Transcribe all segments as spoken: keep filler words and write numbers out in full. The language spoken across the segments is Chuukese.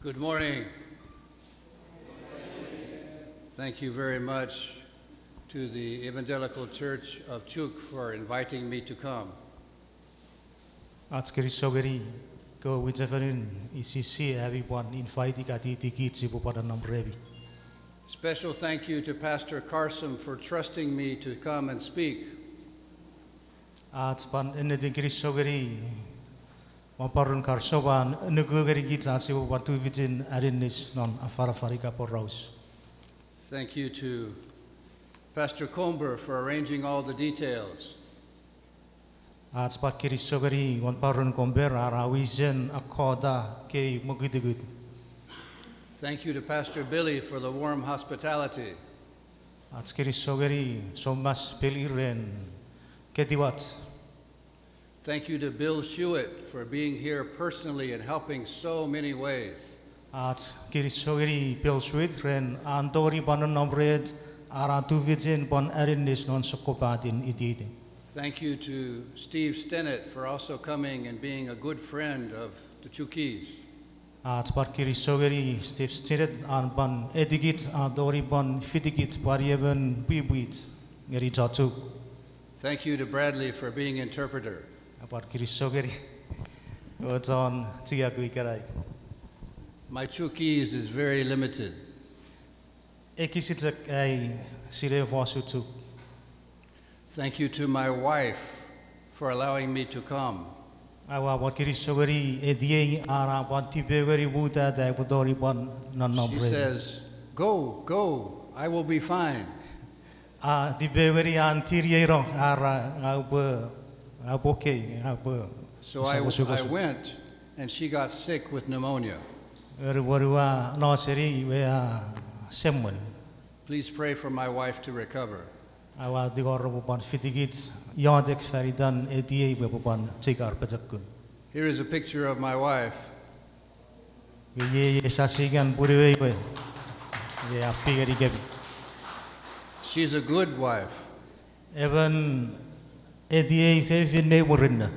Good morning. Thank you very much to the Evangelical Church of Chuuk for inviting me to come. Ach kinisou ngeni kewe mwichefenin E C C ami pwan invite ika titikich sipwe pwan nom remi. Special thank you to Pastor Carson for trusting me to come and speak. Ach pwan ennetin kinisou ngeni Wanparun Carson pwan nuku ngenikich ach sipwe pwan tufichin aninnis non afanafan ika poraus. Thank you to Pastor Comber for arranging all the details. Ach pwan kinisou ngeni Wanparun Comber an a wisen akkota kei mokutukut. Thank you to Pastor Billy for the warm hospitality. Ach kinisou ngeni Soumas Billy ren ketiwach. Thank you to Bill Shuett for being here personally and helping so many ways. Ach kinisou ngeni Bill Shuett ren an tongeni pwan nonnom rech, an a tufichin pwan aninnis non sokkopaten ititin. Thank you to Steve Stinnett for also coming and being a good friend of the Chuukese. Ach pwan kinisou ngeni Steve Stinnett an pwan etikich, an tongeni pwan fitikich pwan emon pwipwich ngeni chon Chuuk. Thank you to Bradley for being interpreter. A pwan kinisou ngeni ewe chon chiaku ikenai. My Chuukese is very limited. Ekis chok ai sinei fosun Chuuk. Thank you to my wife for allowing me to come. Aua pwan kinisou ngeni etiei an a pwan tipeu ngeni mutata upwe tongeni pwan nonnom rei. She says, Go, go, I will be fine. A tipeu ngeni an tiniei no, a ra, ngang upwe, ngang upwe okay, ngang upwe, so I, I went, and she got sick with pneumonia. Eri pwan ua no seni iwe a semwen. Please pray for my wife to recover. Aua tingor pwe pwan fitikich iotek fan itan etiei pwe pwan chikar pochokun. Here is a picture of my wife. Iei, iei sasingen punuei we. Iei a pingeni kemi. She's a good wife. Emon etiei fefin mi murinno.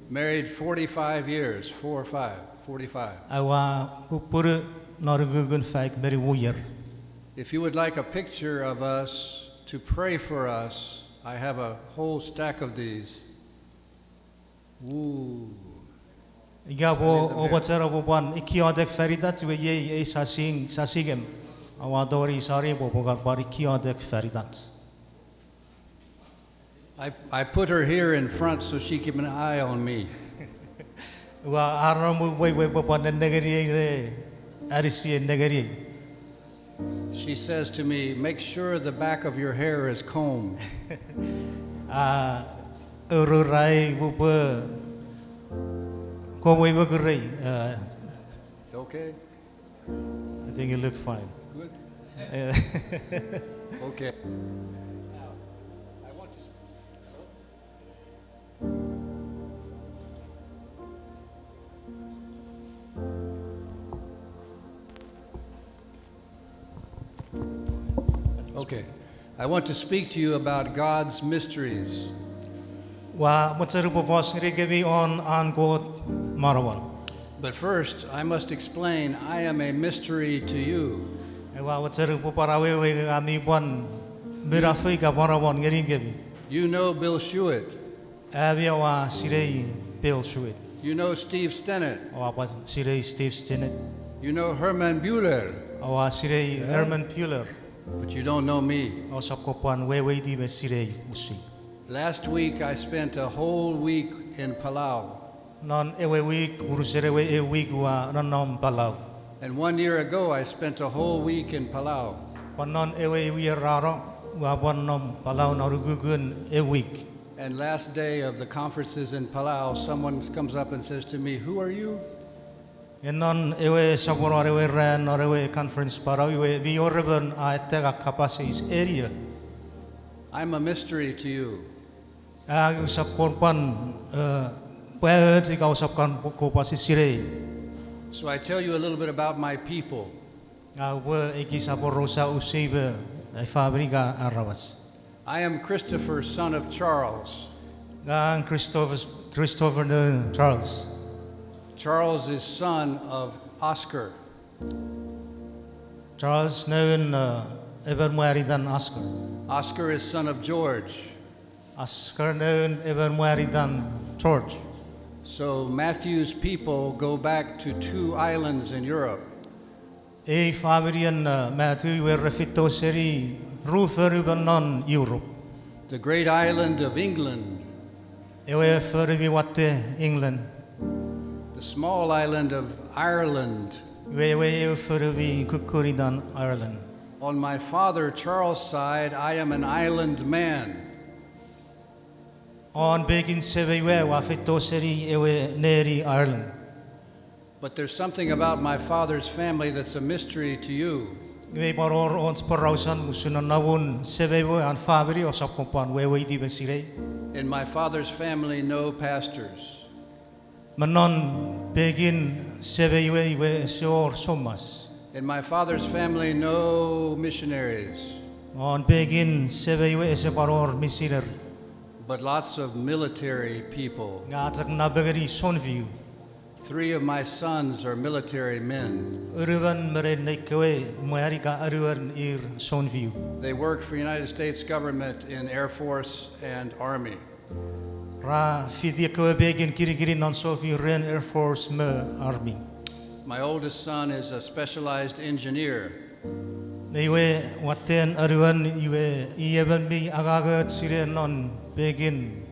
Married forty-five years, four, five, forty-five. Aua pupunu non ukukun faik me nimu ier. If you would like a picture of us to pray for us, I have a whole stack of these. Ika pwe oupwe mochen pwe pwan ikiotek fan itach iwe iei ei sasing, sasingem. Aua tongeni sani pwe pwan kan pwan ikiotek fan itach. I, I put her here in front so she keep an eye on me. Ua anomw mweiwe pwe pwan nennengeniei ne anisiei nengeniei. She says to me, Make sure the back of your hair is combed. A ururei upwe komwei mokurei. It's okay. I think you look fine. Good. Okay. Okay. I want to speak to you about God's mysteries. Ua mochen upwe fos ngenikemi won an Kot manaman. But first, I must explain, I am a mystery to you. Ua mochen upwe pwan awewe nge ami pwan minafo ika manaman ngenikemi. You know Bill Shuett. Ami oua sinei Bill Shuett. You know Steve Stinnett. Oua pwan sinei Steve Stinnett. You know Herman Buehler. Oua sinei Herman Buehler. But you don't know me. Ousap pwan weweiti me sinei usi. Last week I spent a whole week in Palau. Non ewe wik, unusen ewe ew wik ua nonnom Palau. And one year ago I spent a whole week in Palau. Pwan non ewe ier a no, ua pwan nom Palau non ukukun ew wik. And last day of the conferences in Palau, someone comes up and says to me, Who are you? Nge non ewe soponon ewe ran non ewe conference Palau iwe mi wor emon a attack a kapas eis, Eni ia? I'm a mystery to you. A, usap kon pwan, e, pwe och ika usap kan kopwe sinei. So I tell you a little bit about my people. A, upwe ekis aporausa usi me ai famini ika aramas. I am Christopher, son of Charles. Ngang Christopher, Christopher noun Charles. Charles is son of Oscar. Charles noun, uh, emon mwan itan Oscar. Oscar is son of George. Oscar noun emon mwan itan George. So Matthew's people go back to two islands in Europe. Ei faminien, uh, Matthew we re feito seni ru fonu me non Europe. The great island of England. Ewe fonu mi watte England. The small island of Ireland. Iwe ewe eu fonu mi kukkun itan Ireland. On my father Charles' side, I am an island man. Won pekin semei we ua feito seni ewe neni Ireland. But there's something about my father's family that's a mystery to you. Iwe pwan wor och porausan usun nonnomun semei we an famini ousap pwan weweiti me sinei. In my father's family, no pastors. Me non pekin semei we iwe ese wor soumas. In my father's family, no missionaries. Won pekin semei we ese pwan wor misineri. But lots of military people. Nge a chok napengeni sounfiu. Three of my sons are military men. Unumon me nein nei kewe mwan ika anuon ir sounfiu. They work for United States government in Air Force and Army. Ra fiti ekkewe pekin kinikinin non sounfiu ren Air Force me Army. My oldest son is a specialized engineer. Me iwe watten anuon iwe i emon mi angangoch sine non pekin.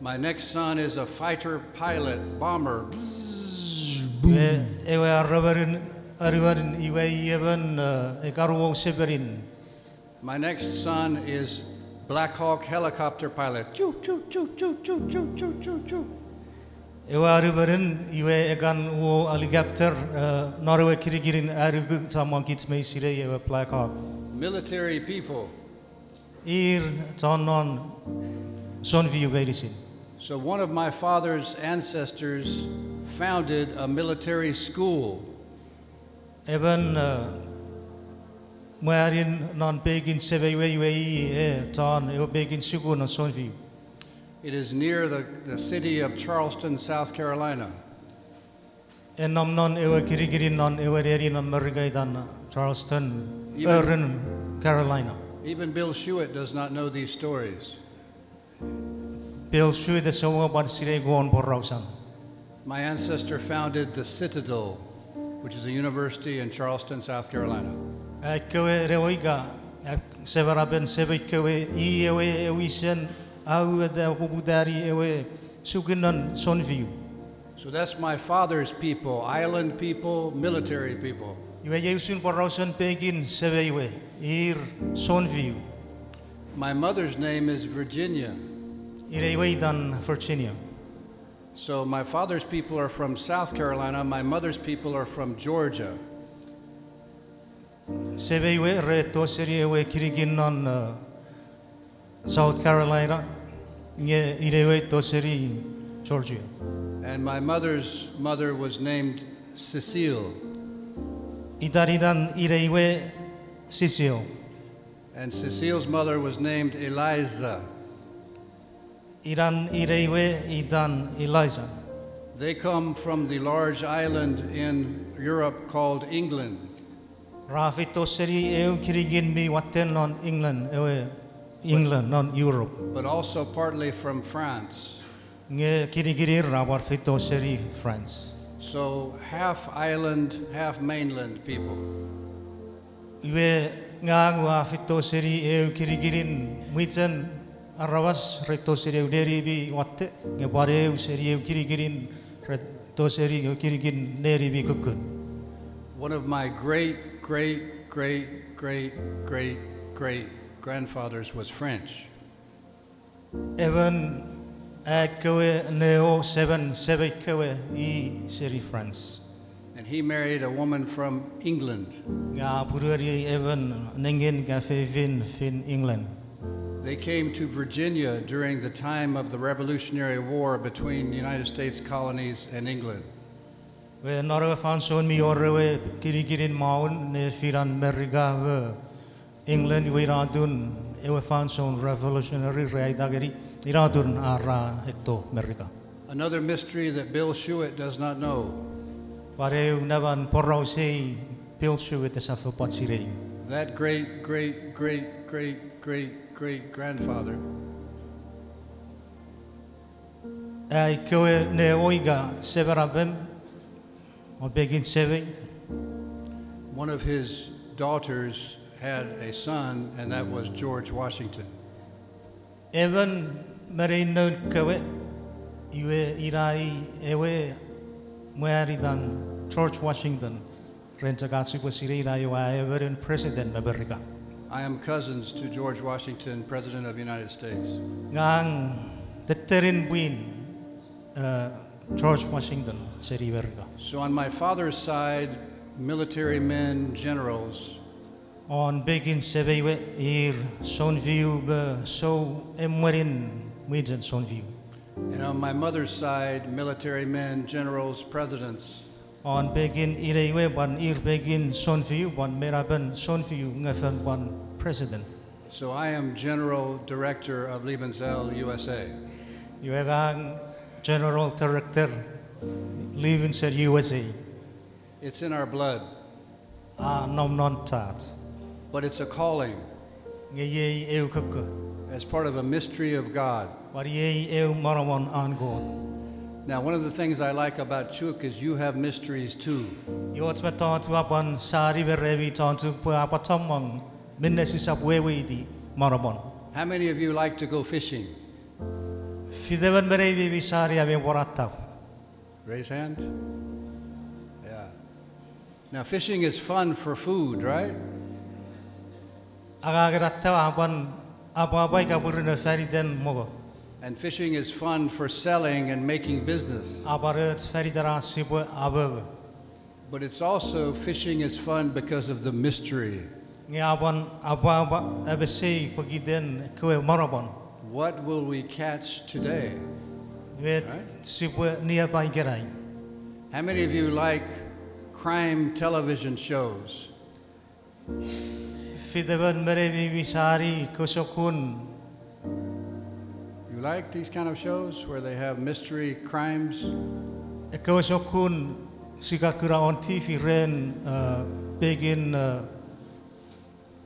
My next son is a fighter pilot, bomber. Bzzz, boom. Ewe aramanen anuon iwe i emon, uh, ekkan uwou sepenin. My next son is Black Hawk helicopter pilot. Choo, choo, choo, choo. Ewe anumanen iwe ekkan uwou helicopter, uh, non ewe kinikinin anuku chommong kich mei sinei ewe Black Hawk. Military people. Ir chon non sounfiu meinisin. So one of my father's ancestors founded a military school. Emon, uh, mwanin non pekin semei we iwe i, e, chon ewe pekin sukun non sounfiu. It is near the, the city of Charleston, South Carolina. E nom non ewe kinikinin non ewe neni non Merika itan Charleston, North Carolina. Even Bill Schuet does not know these stories. Bill Schuet ese mo pwan sinei won porausan. My ancestor founded the Citadel, which is a university in Charleston, South Carolina. Ekkewe newe ika, semanapen semei kewe i ewe wisen aueta poputani ewe sukun non sounfiu. So that's my father's people, island people, military people. Iwe iei usun porausen pekin semei we, ir sounfiu. My mother's name is Virginia. Inei we itan Virginia. So my father's people are from South Carolina, my mother's people are from Georgia. Semei we re to seni ewe kinikin non, uh, South Carolina, nge inei we to seni Georgia. And my mother's mother was named Cecile. Itan inan inei we Cecile. And Cecile's mother was named Eliza. Inan inei we itan Eliza. They come from the large island in Europe called England. Ra feito seni eu kinikin mi watte non England, ewe England non Europe. But also partly from France. Nge kinikinir ra pwan feito seni France. So half island, half mainland people. Iwe ngang ua feito seni eu kinikinin mwichen aramas re to seni eu neni mi watte, nge pwan eu seni eu kinikinin re to seni eu kinikin neni mi kukkun. One of my great, great, great, great, great, great grandfathers was French. Emon ekkewe newo semen semei kewe i seni France. And he married a woman from England. Nge a punueni emon nengin ika fefin fin England. They came to Virginia during the time of the Revolutionary War between the United States colonies and England. Iwe non ewe fansoun mi wor ewe kinikinin maun nefinan Merika me England, iwe ina atun ewe fansoun Revolutionary re aita ngeni, ina atun ar ra eto Merika. Another mystery that Bill Schuet does not know. Pwan eu neman poraus ei Bill Shuit esap fopwachinei. That great, great, great, great, great, great grandfather. Ai kewe ne oika semerapem, o pekin semei. One of his daughters had a son, and that was George Washington. Emon me nein noun kewe, iwe ina i ewe mwan itan George Washington, ren chok ach sipwe sinei ina ewe a emon preseten me Merika. I am cousins to George Washington, President of the United States. Ngang tettenin pwin, eh, George Washington seni Merika. So on my father's side, military men, generals. On pekin semei we ir sounfiu me sou emwenin mwichen sounfiu. And on my mother's side, military men, generals, presidents. On pekin inei we pwan ir pekin sounfiu pwan meinapen sounfiu nge fen pwan president. So I am General Director of Liebenzell U S A. Iwe ngang General Director Liebenzell U S A. It's in our blood. A nom non chach. But it's a calling. Nge iei eu kokko. As part of a mystery of God. Pwan iei eu monomon an Kot. Now, one of the things I like about Chuuk is you have mysteries too. Iwe och mettoch ua pwan sani me remi chon Chuuk pwe a pwan chommong minne sisap weweiti monomon. How many of you like to go fishing? Fitemon me neimi mi sani ami pwan attau? Raise hand. Yeah. Now, fishing is fun for food, right? Angangen attau a pwan apwapwa ika purino faniten mongo. And fishing is fun for selling and making business. A pwan och faniten ach sipwe amomo. But it's also, fishing is fun because of the mystery. Nge a pwan apwapwa, a pesei pokiten ekkewe monomon. What will we catch today? Met sipwe niapa ikenai? How many of you like crime television shows? Fitemon me neimi mi sani ekkewe sokkun You like these kind of shows where they have mystery crimes? Ekkewe sokkun sia kan kuna on T V ren, eh, pekin, eh,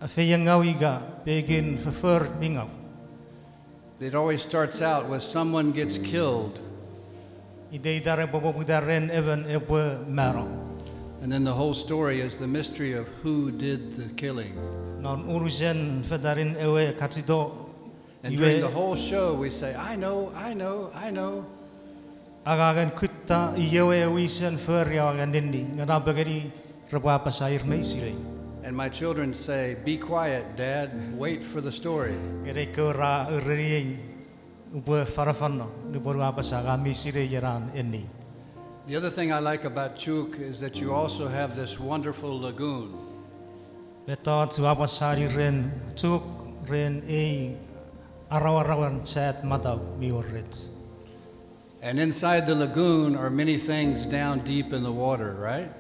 feiengau ika pekin foffor mi ngau. It always starts out with someone gets killed. Iteiten epwe poputa ren emon epwe mano. And then the whole story is the mystery of who did the killing. Non unusen fetanin ewe kachito. And during the whole show, we say, I know, I know, I know. Angangen kutta iewe wisen fori aua kan ninni, nge napengeni repwe apasa ir mei sinei. And my children say, be quiet, Dad, wait for the story. Nge nei kewe ra ereniei upwe fanafanno nupwen ua apasa ngang mi sinei ena anini. The other thing I like about Chuuk is that you also have this wonderful lagoon. Mettoch ua pwan sani ren Chuuk ren ei arawarawan sat matau mi wor rech. And inside the lagoon are many things down deep in the water, right?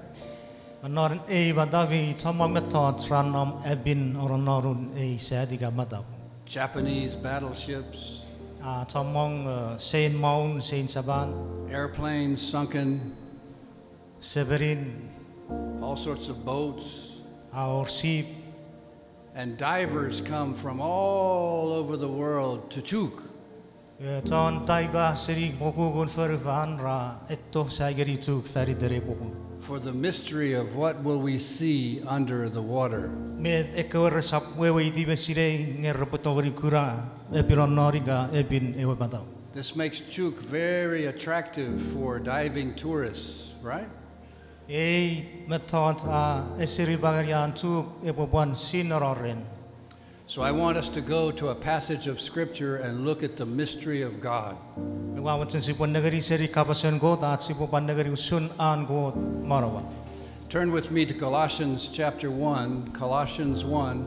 Non ei matau mi chommong mettoch ra nom apin onononun ei sat ika matau. Japanese battleships. A chommong, eh, sein maun, sein Japan. Airplanes sunken. Sepenin. All sorts of boats. A wor sip. And divers come from all over the world to Chuuk. E, chon taipa seni pokukun fonufan ra etto sai ngeni Chuuk faniten ei pukun. For the mystery of what will we see under the water. Met ekkewe resap weweiti me sinei nge repwe tongeni kuna epin non ika epin ewe matau. This makes Chuuk very attractive for diving tourists, right? Ei mettoch a esenipa ngeni an Chuuk epwe pwan sineno ren. So I want us to go to a passage of scripture and look at the mystery of God. Ua mochen sipwe nengeni seni kapasen Kot, ach sipwe pwan nengeni usun an Kot manaman. Turn with me to Colossians chapter one, Colossians one.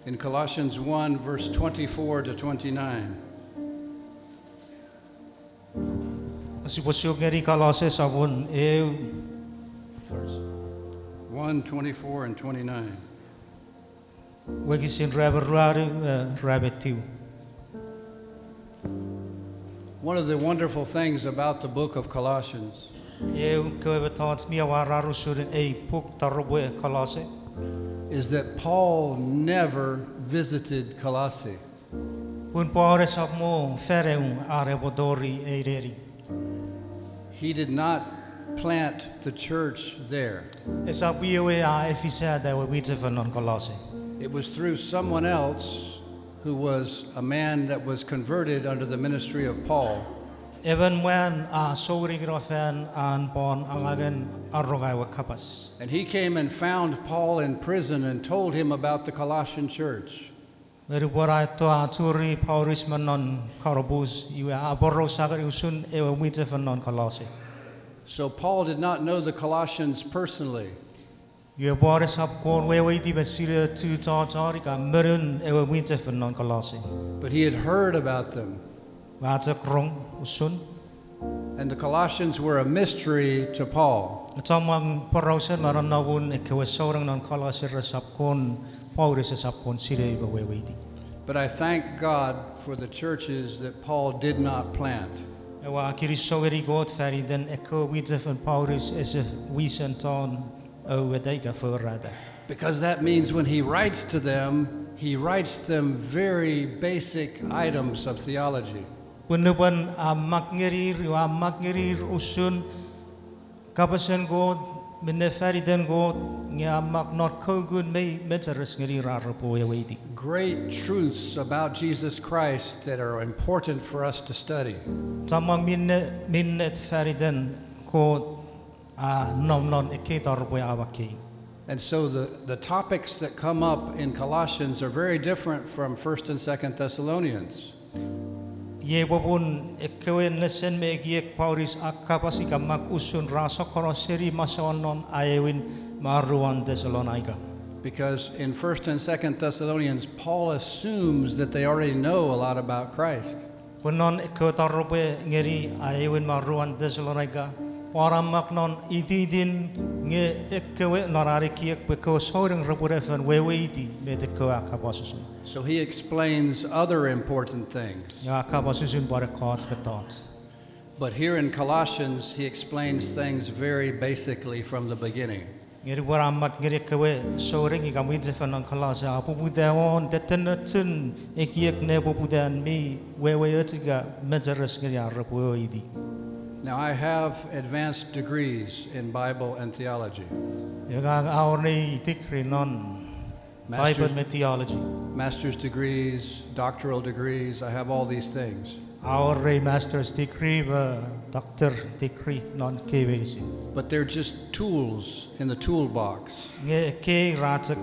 In Colossians one, verse twenty-four to twenty-nine. Sipwe suk ngeni Kolose sopun eu, one twenty-four and twenty-nine. Wokisin rue me ruanu, eh, rue me tiu. One of the wonderful things about the book of Colossians Eu kewe mettoch mi amwarar usun ei puk taropwe Kolose is that Paul never visited Colossae. Pun Paul esap mo fan ew an epwe tori ei neni. He did not plant the church there. Esap i ewe a efisata ewe mwichefen non Kolose. It was through someone else who was a man that was converted under the ministry of Paul. Emon mwan a souenikino fan an Paul angangen aronga ewe kapas. And he came and found Paul in prison and told him about the Colossian church. Nge nupwen a eto a churi Paulus me non kanopus, iwe a aporausa ngeni usun ewe mwichefen non Kolose. So Paul did not know the Colossians personally. Iwe Paul esap kon weweiti me sinei chochon ika monun ewe mwichefen non Kolose. But he had heard about them. Ua chok rong usun. And the Colossians were a mystery to Paul. Chommong porausen me nonnomun ekkewe souneng non Kolose resap kon, Paulus esap kon sinei me weweiti. But I thank God for the churches that Paul did not plant. Ua kinisou ngeni Kot fan iten ekkewe mwichefen Paulus ese wisen chon aueta ika forata. Because that means when he writes to them, he writes them very basic items of theology. Pun nupwen a mak ngenir, iwe a mak ngenir usun kapasen Kot, minne fan iten Kot, nge a mak non koukun mei mecheres ngenir ar repwe weweiti. Great truths about Jesus Christ that are important for us to study. Chommong minne, minne fan iten Kot a nom non ekkei taropwe a makkei. And so the, the topics that come up in Colossians are very different from First and Second Thessalonians. Iei popun ekkewe nesen me ekiek Paulus a kapas ika mak usun ra sokkono seni masouen non aewin me aruan Thessalonica. Because in First and Second Thessalonians, Paul assumes that they already know a lot about Christ. Pwe non ekkewe taropwe ngeni aewin me aruan Thessalonica, Paul a mak non ititin nge ekkewe non an ekiek pwe ekkewe souneng repwe ne fen weweiti met ekkewe a kapas usun. So he explains other important things. Nge a kapas usun pwan ekkoch mettoch. But here in Colossians, he explains things very basically from the beginning. Nge nupwen a mak ngeni ekkewe souneng ika mwichefen non Kolose, a poputa won tettenochun ekiek ne poputan mi weweoch ika mecheres ngeni ar repwe weweiti. Now, I have advanced degrees in Bible and theology. Iwe ngang a wor nei degree non Bible me theology. Master's degrees, doctoral degrees, I have all these things. A wor rei master's degree me doctor degree non ekkei meinisin. But they're just tools in the toolbox. Nge ekkei ra chok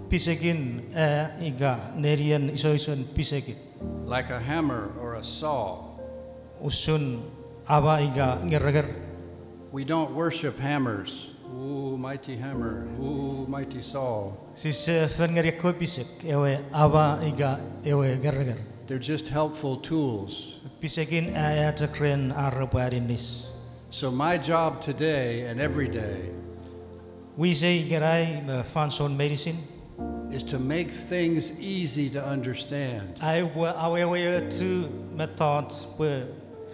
pisekin, eh, ika nenien isoison pisekin. Like a hammer or a saw. Usun ama ika ngerenger. We don't worship hammers. Ooh, mighty hammer. Ooh, mighty saw. Sise fen ngeni ekkewe pisek, ewe ama ika ewe ngerenger. They're just helpful tools. Pisekin aea chok ren ar repwe aninnis. So my job today and every day Wisei ikenai me fansoun meinisin is to make things easy to understand. Ai upwe aweweochu mettoch pwe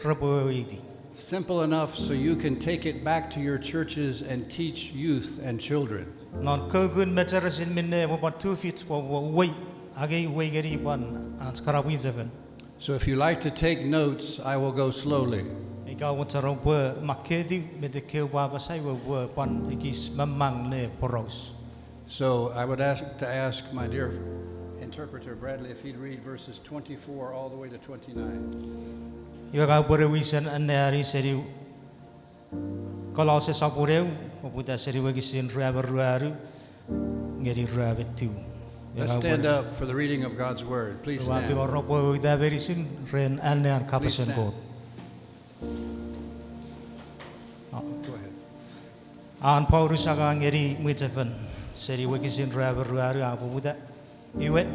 repwe weweiti. Simple enough so you can take it back to your churches and teach youth and children. Non koukun mecheresin minne epwe pwan tufich pwe epwe uwei, angei uwei ngeni pwan ach kana mwichefen. So if you like to take notes, I will go slowly. Ika oua mochen oupwe makketiw met ekkei upwe apasa, iwe upwe pwan ekis mammang ne poraus. So I would ask to ask my dear interpreter Bradley if he'd read verses twenty-four all the way to twenty-nine. Iwe ngang upwe ne wisen anneani seni Kolose sopun eu, poputa seni wokisin rue me ruanu ngeni rue me tiu. Let's stand up for the reading of God's word. Please stand. Ua tingor oupwe uta meinisin ren annean kapasen Kot. Go ahead. An Paulus angang ngeni mwichefen seni wokisin rue me ruanu a poputa. Iwe,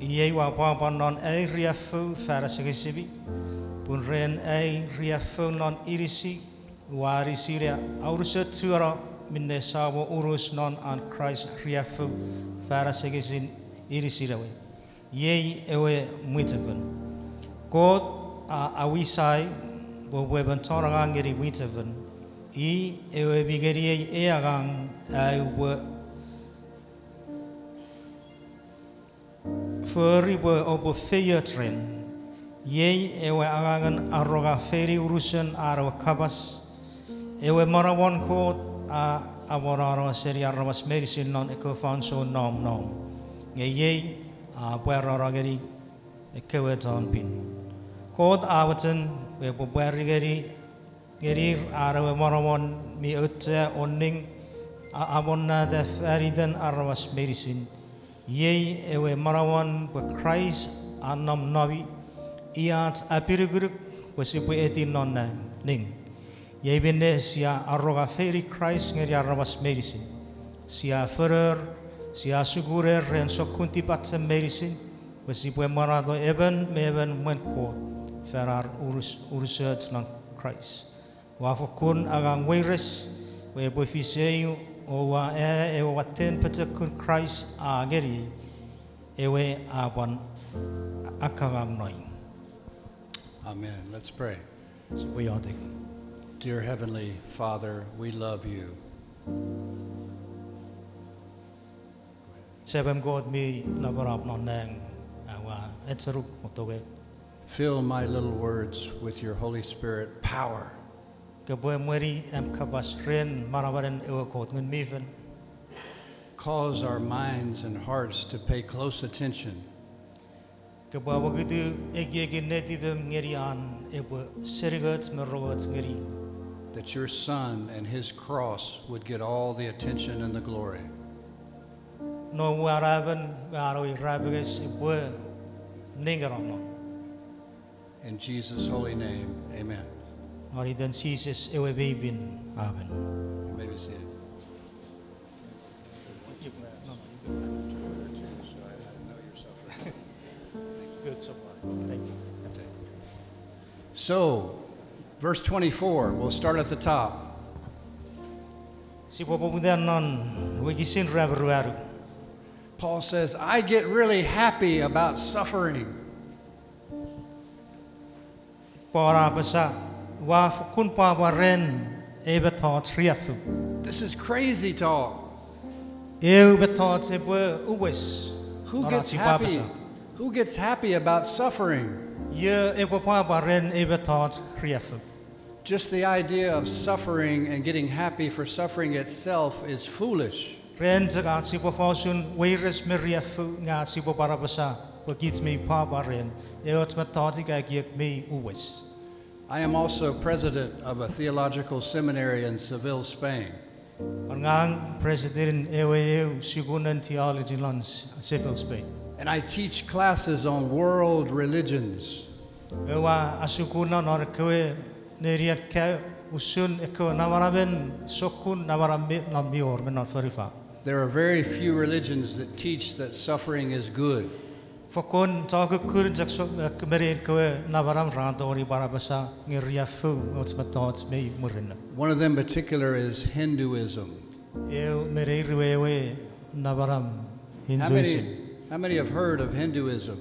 iei ua pwapwa non ai riaffou fan asengesimi, pun ren ai riaffou non inisi ua anisir ne aunusochuno minne sa mo unus non an Kraist riaffou fan asengesin inisin ewe. Iei ewe mwichefen. Kot a awisai pwe upwe emon chon angang ngeni mwichefen, i ewe mi ngeniei ei angang, a upwe fori pwe oupwe feioch ren. Iei ewe angangen arongafeini unusen an ewe kapas, ewe manauan Kot a amonano seni aramas meinisin non ekkewe fansoun nom nom. Nge iei a pwarano ngeni ekkewe chon pin. Kot a mochen pwe epwe pwari ngeni, ngenir an ewe manauan mi auchea o ning, a amonnata fan iten aramas meinisin. Iei ewe manauan pwe Kraist a nom nomi, i ach apinukunuk pwe sipwe eti non nang ning. Iei minne sia arongafeini Kraist ngeni aramas meinisin. Sia fonour, sia sukuner ren sokkun tipachem meinisin, pwe sipwe manato emon me emon mwen Kot fan ar unus-, unusoch non Kraist. Ua fokkun angang weires pwe epwe fisei, o ua aea ewe watten pochokun Kraist a ngeniei, ewe a pwan akkangang noi. Amen. Let's pray. Sipwe iotek. Dear Heavenly Father, we love you. Semem Kot mi napanap non nang, aua echenuk me tongek. Fill my little words with your Holy Spirit power. Kopwe emweni am kapas ren manamanen ewe Kot Ngun mi Fel. Cause our minds and hearts to pay close attention. Kopwe apokitu ekiekin netipem ngeni an epwe seningoch me rongoch ngeni. That your Son and his cross would get all the attention and the glory. Noum we anaemon me an we irapenges epwe ningeno non. In Jesus' holy name, amen. Non iten Jises ewe mi pin, amen. You may be seated. Good so far. Thank you. So, verse twenty-four, we'll start at the top. Sipwe poputa non wokisin ruanu. Paul says, I get really happy about suffering. Paul a apasa, ua fokkun pwapwa ren ei mettoch riaffou. This is crazy talk. Eu mettoch epwe uwes. Who gets happy? Who gets happy about suffering? Io epwe pwapwa ren ei mettoch riaffou? Just the idea of suffering and getting happy for suffering itself is foolish. Ren chok ach sipwe fosun weires me riaffou nge ach sipwe pwan apasa pwe kich mi pwapwa ren, eoch mettoch ika ekiek mi uwes. I am also president of a theological seminary in Seville, Spain. Pwan ngang presetenin ewe eu sukunen theology lon Seville, Spain. And I teach classes on world religions. Ua asukuna non ekkewe nenien kaeo usun ekkewe namanamen sokkun namanam mi, non mi wor me non fonufan. There are very few religions that teach that suffering is good. Fokkun chokukkun chok so-, eh, me nein kewe namanam ra tongeni pwan apasa nge riaffou och mettoch mi murinno. One of them particular is Hinduism. Eu me neir we ewe namanam Hinduism. How many, how many have heard of Hinduism?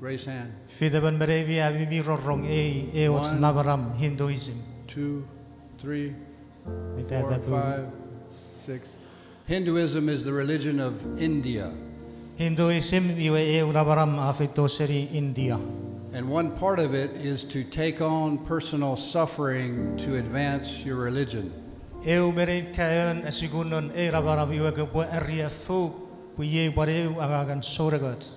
Raise hand. Fitemon me neimi ami mi rongorong ei, ei och namanam Hinduism? One, two, three, four, five, six. Hinduism is the religion of India. Hinduism iwe eu namanam a feito seni India. And one part of it is to take on personal suffering to advance your religion. Eu me nein kaeon asukun non ei namanam iwe kopwe ariaffou pwe iei pwan eu angangen sounengoch.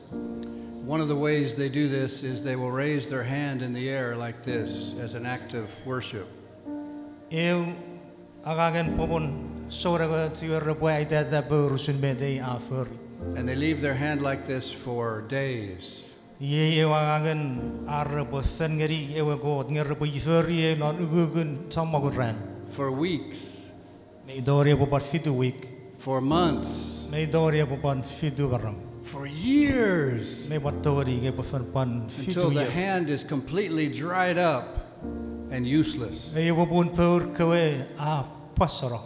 One of the ways they do this is they will raise their hand in the air like this as an act of worship. Eu angangen popun sounengoch iwe repwe aitata pour usun met ei a fori. And they leave their hand like this for days. Iei eu angangen ar repwe fen ngeni ewe Kot nge repwe fori ei non ukukun chommong ran. For weeks. Mei tori epwe pwan fitu wik. For months. Mei tori epwe pwan fitu maram. For years. Mei pwan tori nge epwe fen pwan fitu ier. Until the hand is completely dried up and useless. Mei popun pour kewe a pwasano.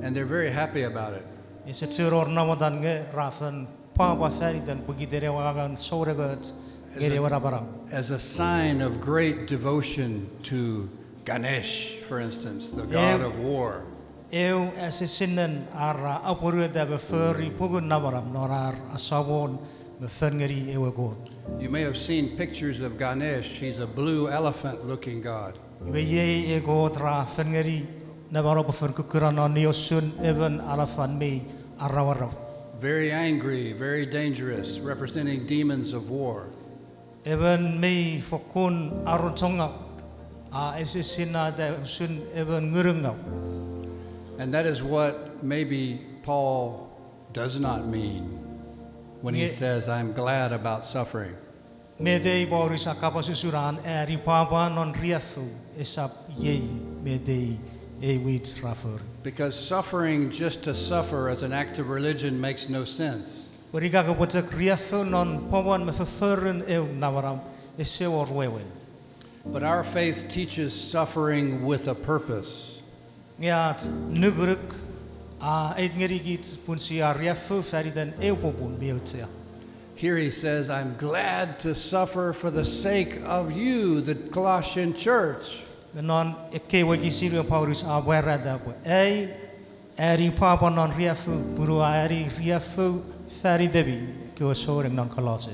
And they're very happy about it. Ese chuen wor namotan nge ra fen pwapwa fan itan pokiten ewe angangen sounengoch ngeni ewe namanam. As a sign of great devotion to Ganesh, for instance, the god of war. Eu esisinen ar apwonueta me fori pungun namanam non ar asamon me fen ngeni ewe Kot. You may have seen pictures of Ganesh. He's a blue elephant-looking god. Iwe iei ewe Kot ra fen ngeni namanam pwe fen kukkuna non niosun emon alafan mi arawarau. Very angry, very dangerous, representing demons of war. Emon mi fokkun arutongau, a esisinnata usun emon ngunungau. And that is what maybe Paul does not mean when he says, I'm glad about suffering. Met ei Paulus a kapas usun an ani pwapwa non riaffou esap iei met ei, ei mwich ra fori. Because suffering just to suffer as an act of religion makes no sense. Pwe ika kopwe chok riaffou non pwapwan me fofforun eu namanam, ese wor wewen. But our faith teaches suffering with a purpose. Nge ach nukunuk a eit ngenikich pun sia riaffou faniten eu popun mi auchea. Here he says, I'm glad to suffer for the sake of you, the Colossian church. Me non ekkei wokisin we Paulus a pwarata pwe ai ani pwapwa non riaffou pun ua ani riaffou fanitemi kewe souneng non Kolosse.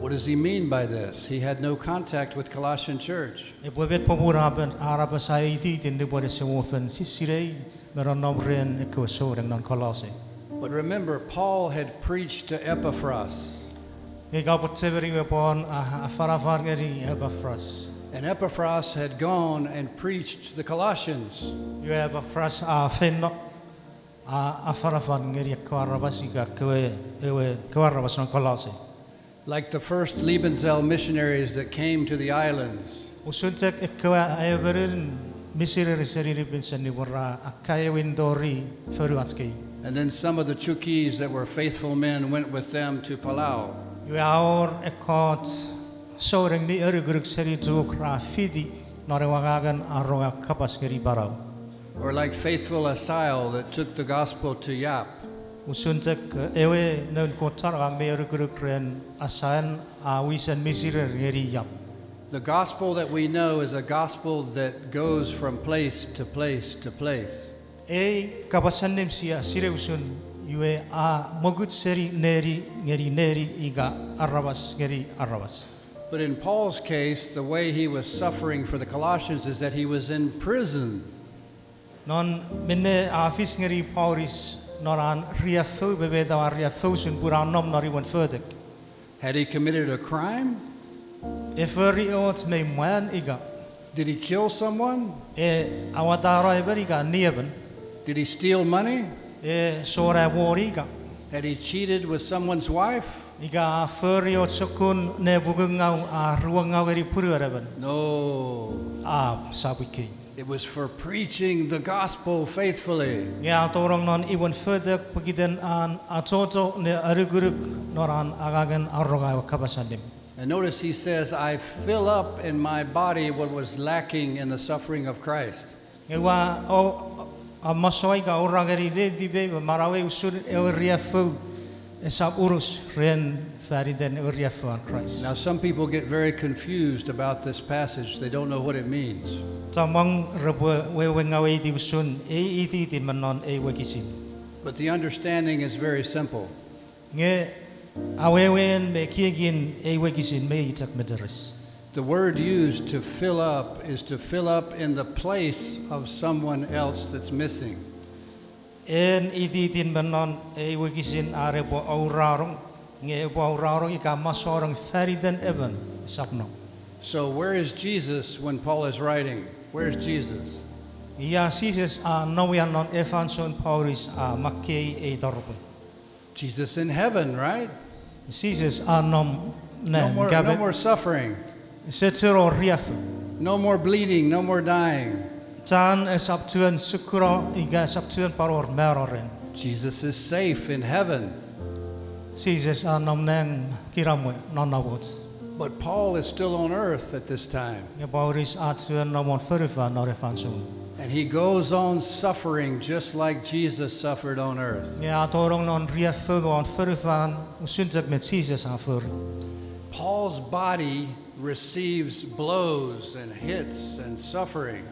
What does he mean by this? He had no contact with Colossian church. Epwe met popun a pen, a apasa ei ititin nupwen ese wor fen sinei me nonnom ren ekkewe souneng non Kolosse. But remember, Paul had preached to Epaphras. Nge ika pwe chechemeni we Paul a, a afanafan ngeni Epaphras. And Epaphras had gone and preached to the Colossians. Iwe Epaphras a feino, a afanafan ngeni ekkewe aramas ika kewe, ewe kewe aramas non Kolosse. Like the first Liebenzell missionaries that came to the islands. Usun chok ekkewe aemonun misineri seni Liebenzell nupwen ra akkaewin tori fonuach kei. And then some of the Chuukese that were faithful men went with them to Palau. Iwe a wor ekkoch souneng mi anukunuk seni Chuuk ra fiti non ewe angangen arongau kapas ngeni Palau. Or like faithful Asaiel that took the gospel to Yap. Usun chok ewe noun Kot chon angang mi anukunuk ren Asaiel a wisen misineri ngeni Yap. The gospel that we know is a gospel that goes from place to place to place. Ei kapas allim sia sinei usun iwe a mokut seni neni ngeni neni ika aramas ngeni aramas. But in Paul's case, the way he was suffering for the Colossians is that he was in prison. Non minne a fis ngeni Paulus non an riaffou, me met ewe riaffou usun pun a nom non imwen fotek. Had he committed a crime? E fori och mi mwan ika? Did he kill someone? E awatano emon ika ni emon? Did he steal money? E sona moni ika? Had he cheated with someone's wife? Ika a fori och sokkun nepukungau a ruongau ngeni punuen emon? No. A, esap ikei. It was for preaching the gospel faithfully. Nge a tonong non imwen fotek pokiten an achocho ne anukunuk non an angangen arongau ewe kapas allim. And notice he says, I fill up in my body what was lacking in the suffering of Christ. Nge ua, o, a masou ika aura ngeni netipei me manauei usun ewe riaffou esap unus ren faniten ewe riaffou an Kraist. Now, some people get very confused about this passage. They don't know what it means. Chommong repwe wewe ngaweiti usun ei ititin me non ei wokisin. But the understanding is very simple. Nge awewen me ekiekin ei wokisin mi chok mecheres. The word used to fill up is to fill up in the place of someone else that's missing. En ititin me non ei wokisin are epwe auranong, nge epwe auranong ika masonong faniten emon esap nom. So where is Jesus when Paul is writing? Where's Jesus? Ia Jises a nom ia non ei fansoun Paulus a makkei ei taropwe? Jesus in heaven, right? Jises a nom nang, no more, no more suffering. Ese chuen wor riaffou. No more bleeding, no more dying. Chan esap chuen sukuno ika esap chuen pwan wor mano ren. Jesus is safe in heaven. Jises a nom nang kinamwe non namoch. But Paul is still on earth at this time. Nge Paulus a chuen nom won fonufan non ei fansoun. And he goes on suffering just like Jesus suffered on earth. Nge a tonong non riaffou won fonufan usun chok met Jises a fori. Paul's body receives blows and hits and suffering.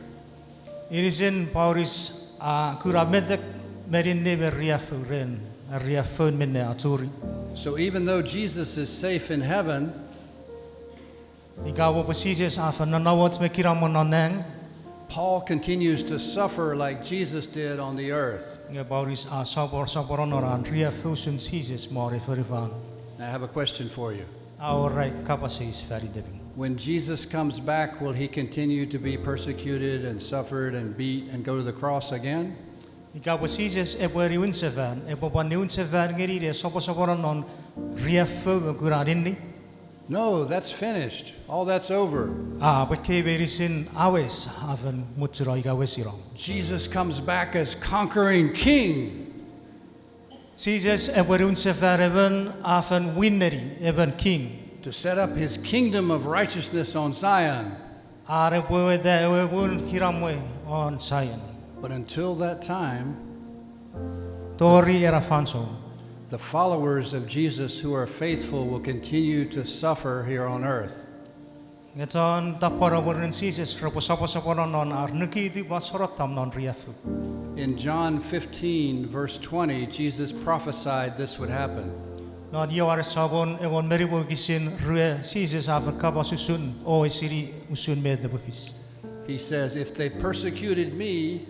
Inisin Paulus a kuna metek me ninni me riaffou ren, a riaffoun minne a churi. So even though Jesus is safe in heaven, ika pwe Jises a fen nonnomoch me kinamwe non nang, Paul continues to suffer like Jesus did on the earth. Nge Paulus a sopwor, sopworo non an riaffou usun Jises won ei fonufan. I have a question for you. A wor ai kapas eis fanitemi. When Jesus comes back, will he continue to be persecuted and suffered and beat and go to the cross again? Ika pwe Jises epwe niwin sefan, epwe pwan niwin sefan ngeni ne sopwosopwono non riaffou me kuna ninni? No, that's finished. All that's over. A, pwe ekkei meinisin a wes, a fen muchuno ika wesino. Jesus comes back as conquering king. Jises epwe niwin sefan emon a fen win ngeni, emon king. To set up his kingdom of righteousness on Zion. An epwe weta ewe muun kinamwe won Zion. But until that time, tori ena fansoun, the followers of Jesus who are faithful will continue to suffer here on earth. Nge chon tapweno mwirin Jises repwe sopwosopwono non ar nikitu pwan sonotam non riaffou. In John fifteen, verse twenty, Jesus prophesied this would happen. Non Ioanes sopun engon me nimu wokisin rue, Jises a fen kapas usun o esini usun met epwe fis. He says, if they persecuted me,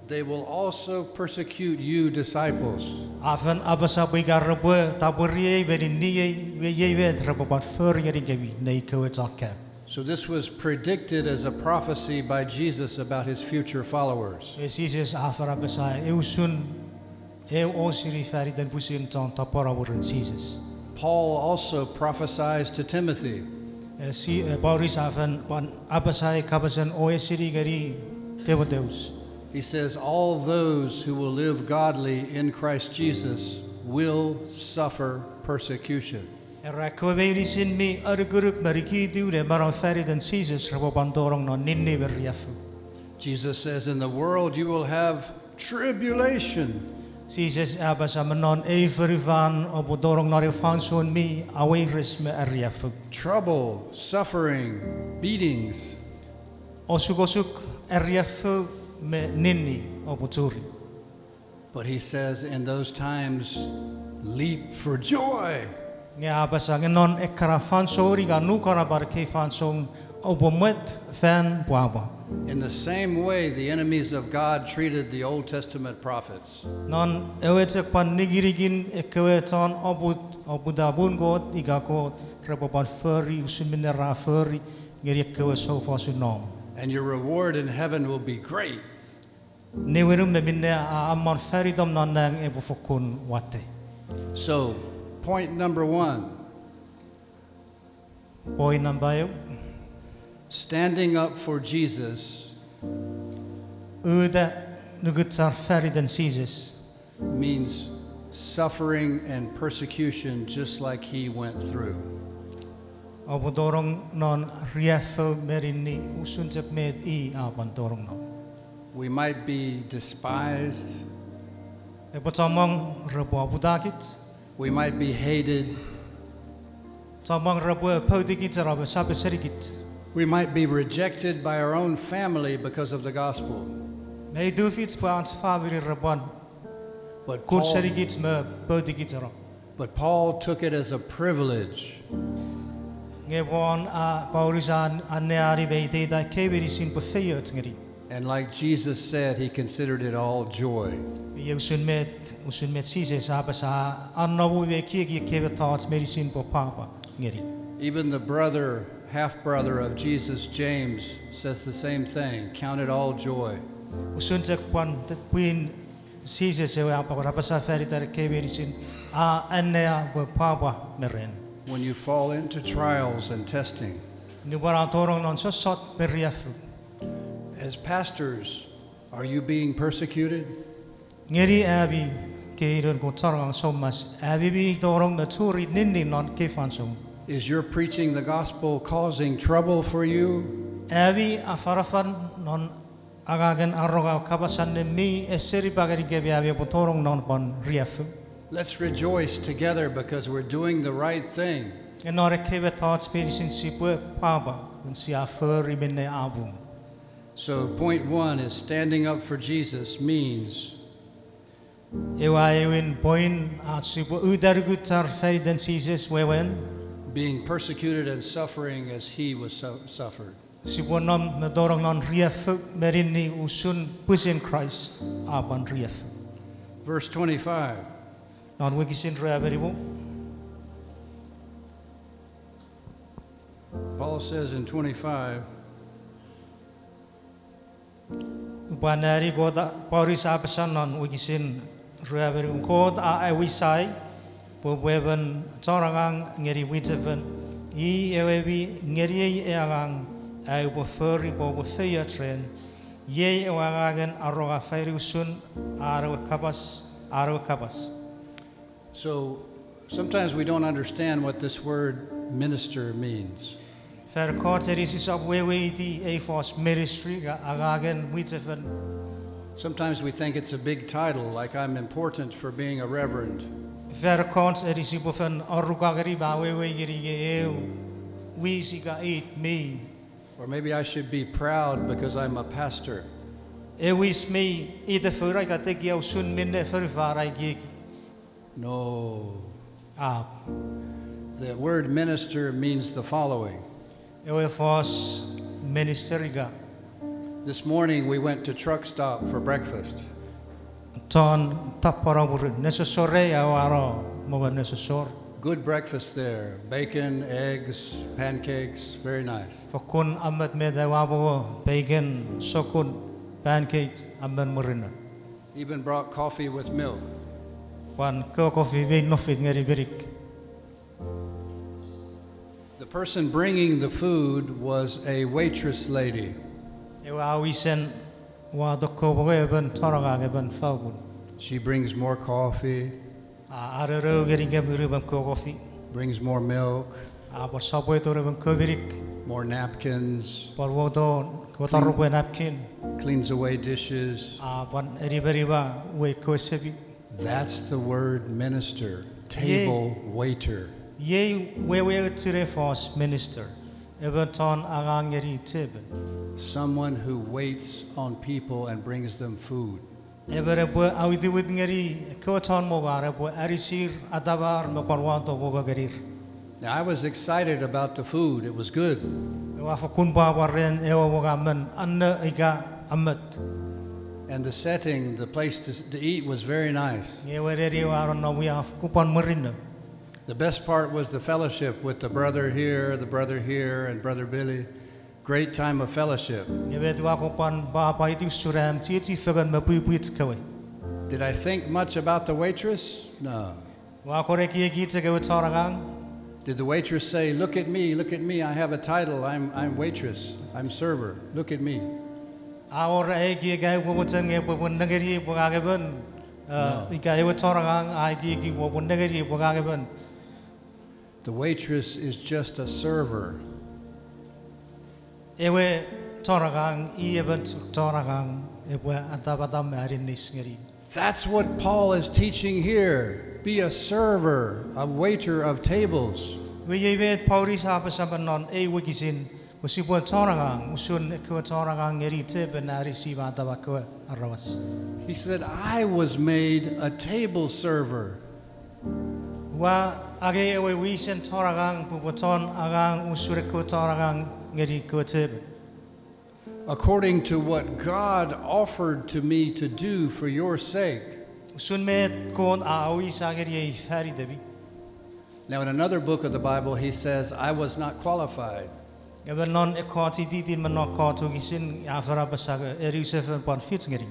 they will also persecute you, disciples. A fen apasa pwe ika repwe tapwiriei me ninniei, iwe iei met repwe pwan fori ngenikemi nei kewe chon kaeo. So this was predicted as a prophecy by Jesus about his future followers. E Jises a fen apasa e usun, e osini faniten pwisin chon tapweno mwirin Jises. Paul also prophesies to Timothy. E si, e Paulus a fen pwan apasa ei kapasen o esini ngeni Timoteus. He says, all those who will live godly in Christ Jesus will suffer persecution. Era ekkewe meinisin mi anukunuk me nikitu ne manau faniten Jises repwe pwan tonong non ninni me riaffou. Jesus says, in the world you will have tribulation. Jises a apasa me non ei fonufan oupwe tonong non ew fansoun mi aweires me ariaffou. Trouble, suffering, beatings. Osukosuk, ariaffou, me ninni oupwe churi. But he says, in those times, leap for joy. Nge a apasa nge non ekkana fansoun ika nukanapan ekkei fansoun oupwe mwet fan pwapwa. In the same way, the enemies of God treated the Old Testament prophets. Non ewe chok pwan nikinikin ekkewe chon oput, oputa pun Kot ika Kot repwe pwan fori usun minne ra fori ngeni ekkewe soufosun nom. And your reward in heaven will be great. Niwinum me minne a amon fanitom non nang epwe fokkun watte. So, point number one. Point nampa eu. Standing up for Jesus Uta nukuchar faniten Jises means suffering and persecution just like he went through. Oupwe tonong non riaffou me ninni usun chok met i a pwan tonong non. We might be despised. Epwe chommong repwe oputakich. We might be hated. Chommong repwe poutikich aro me sap esenikich. We might be rejected by our own family because of the gospel. Mei tufich pwe ach famini repwe pwan kun senikich me poutikich aro. But Paul took it as a privilege. Nge pwan a Paulus a anneani me iteita ekkei meinisin pwe feioch ngeni. And like Jesus said, he considered it all joy. Iei usun met, usun met Jises a apasa, a nom me ekieki ekkei mettoch meinisin pwe pwapwa ngeni. Even the brother, half brother of Jesus, James, says the same thing, count it all joy. Usun chok pwan pwin Jises ewe a pwan apasa fan itan ekkei meinisin, a annea pwe pwapwa me ren. When you fall into trials and testing. Nupwen a tonong non sossot me riaffou. As pastors, are you being persecuted? Ngeni ami kei noun Kot chon angang soumas, ami mi tonong me churi ninni non ekkei fansoun? Is your preaching the gospel causing trouble for you? Ami afanafan non angangen aronga kapas allim mi esenipa ngenikemi ami oupwe tonong non pwan riaffou? Let's rejoice together because we're doing the right thing. Nge non ekkei mettoch meinisin sipwe pwapwa pun sia fori minne a pung. So point one is standing up for Jesus means Ewe aewin point ach sipwe uta nukuchar fan iten Jises wewen being persecuted and suffering as he was su-, suffered. Sipwe nom me tonong non riaffou me ninni usun pwisin Kraist a pwan riaffou. Verse twenty-five. Non wokisin rue me nimu. Paul says in twenty-five, Upwe anneani Kot a, Paulus a apasa non wokisin rue me nimu, Kot a awisai pwe upwe emon chon angang ngeni mwichefen, i ewe mi ngeniei ei angang, ai upwe fori pwe upwe feioch ren, iei ewe angangen aronga fan usun an ewe kapas, an ewe kapas. So, sometimes we don't understand what this word minister means. Fan ekkoch eni sisap weweiti ei fos ministry, angangen mwichefen. Sometimes we think it's a big title, like I'm important for being a reverend. Fan ekkoch eni sipwe fen aruka ngeni me wewe ngeni nge eu wis ika it mi. Or maybe I should be proud because I'm a pastor. Eu wis mi itefouno ika tekia usun minne fonufan a ekieki. No. Apw. The word minister means the following. Ewe fos minister ika. This morning we went to truck stop for breakfast. Chon tapweno mwirin nesosorei aua no mongo nesosor. Good breakfast there. Bacon, eggs, pancakes, very nice. Fokkun ammet met aua mongo, bacon, sokun, pancake, ammen murinno. Even brought coffee with milk. Pwan kewe kofi mi nofit ngeni minik. The person bringing the food was a waitress lady. Ewe a wisen wato kewe mongo emon chon angang, emon faukun. She brings more coffee. A aneno ngenikem unumon kewe kofi. Brings more milk. A pwan sopweno unumon kewe minik. More napkins. Pwan wato, kewe taropwe napkin. Cleans away dishes. A pwan enimenima wei kewe sepi. That's the word minister, table waiter. Iei wewen chief fos minister, emon chon angang ngeni tepel. Someone who waits on people and brings them food. Emon epwe awitiwit ngeni ekkewe chon mongo, epwe anisir, atamar me pwan wato mongo ngenir. Now, I was excited about the food. It was good. Ua fokkun pwapwa ren ewe mongo, ammen anno ika ammet. And the setting, the place to, to eat was very nice. Nge ewe neni ewe a nonnom ia fokkun pwan murinno. The best part was the fellowship with the brother here, the brother here, and Brother Billy. Great time of fellowship. Nge met ua kon pwan pwapwaiti usun am chiechi fengen me pwipwich kewe. Did I think much about the waitress? No. Ua kon ekieki chok ewe chon angang? Did the waitress say, "Look at me, look at me, I have a title, I'm, I'm waitress, I'm server, look at me"? A wor ai ekiek ai upwe mochen nge epwe pwan nengeni pwe ngang emon, ika ewe chon angang a ekieki pwe epwe nengeni pwe ngang emon? The waitress is just a server. Ewe chon angang i emon chon angang epwe atamatam me aninnis ngeni. That's what Paul is teaching here. Be a server, a waiter of tables. Iwe iei met Paulus a apasa me non ei wokisin, pwe sipwe chon angang usun ekkewe chon angang ngeni tepel ne anisi me atama kewe aramas. He said, "I was made a table server." Ua angei ewe wisen chon angang pwe upwe chon angang usun ekkewe chon angang ngeni kewe tepel. According to what God offered to me to do for your sake. Usun met Kot a awisa ngeniei fan itemi. Now, in another book of the Bible, he says, "I was not qualified." Nge me non ekkoch ititin me non ekkoch wokisin a fen apasa nge eni use fen pwan fich ngeni.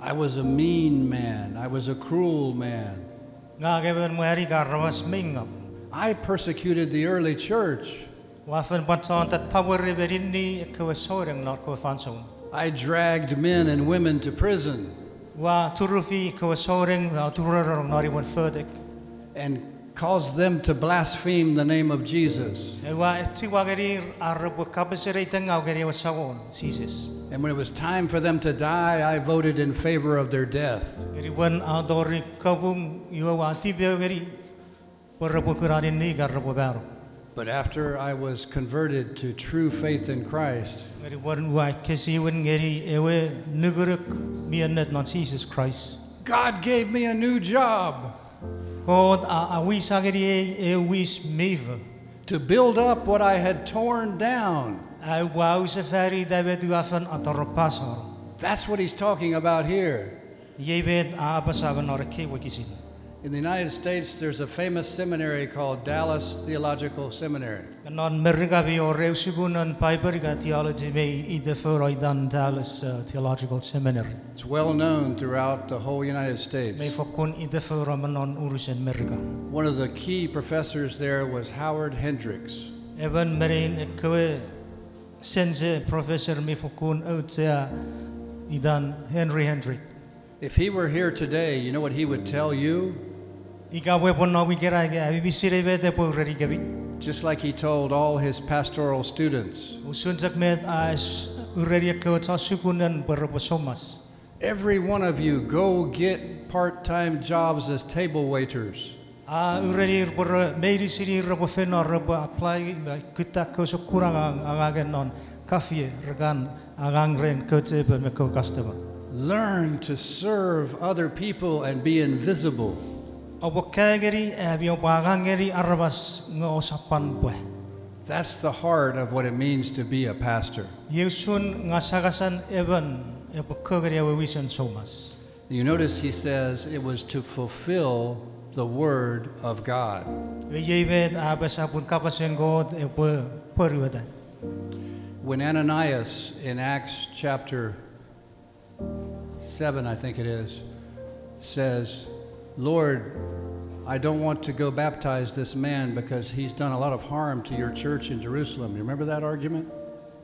I was a mean man. I was a cruel man. Ngang emon mwan ika aramas mi ngau. I persecuted the early church. Ua fen pwan chon tatapwere me ninni ekkewe souneng non ekkewe fansoun. I dragged men and women to prison. Ua turufi ekkewe souneng me ua turunong non imwen fotek. And caused them to blaspheme the name of Jesus. Ua etiwa ngenir ar repwe kapasen eitengau ngeni ewe Samon Jises. And when it was time for them to die, I voted in favor of their death. Nge nupwen a tori kapung, iwe ua tipeu ngeni pwe repwe kuna ninni ika repwe mano. But after I was converted to true faith in Christ, Nge nupwen ua ekkesiwin ngeni ewe nukunuk mi ennet non Jises Kraist, God gave me a new job Kot a, a wis ngeniei ew wis mi fo to build up what I had torn down. Aupwe ausefani ita met ua fen atoropasono. That's what he's talking about here. Iei met a apasa me non ekkei wokisin. In the United States, there's a famous seminary called Dallas Theological Seminary. Non Merika mi wor ew sukun non Paipen ika theology mi itefouno itan Dallas, uh, Theological Seminary. It's well known throughout the whole United States. Mi fokkun itefouno me non unusen Merika. One of the key professors there was Howard Hendricks. Emon me nein ekkewe sense professor mi fokkun auchea itan Henry Hendrick. If he were here today, you know what he would tell you? Ika pwe epwe nom ikenai, ami mi sinei met epwe urenikemi. Just like he told all his pastoral students. Usun chok met a s-, ureni ekkewe chon sukunen pwe repwe soumas. Every one of you go get part-time jobs as table waiters. A urenir pwe re, meinisin ir repwe feino repwe apply me kutta ekkewe sokkun angang, angangen non kafie, re kan angang ren kewe chepen me kewe customer. Learn to serve other people and be invisible. Oupwe kaeo ngeni ami oupwe angang ngeni aramas nge ousap pwan pwe. That's the heart of what it means to be a pastor. Iei usun ngasangasan emon epwe kongeni ewe wisen soumas. You notice he says it was to fulfill the word of God. Iwe iei met a apasa pun kapasen Kot epwe pwonueta. When Ananias in Acts chapter seven, I think it is, says, Lord, I don't want to go baptize this man because he's done a lot of harm to your church in Jerusalem. You remember that argument?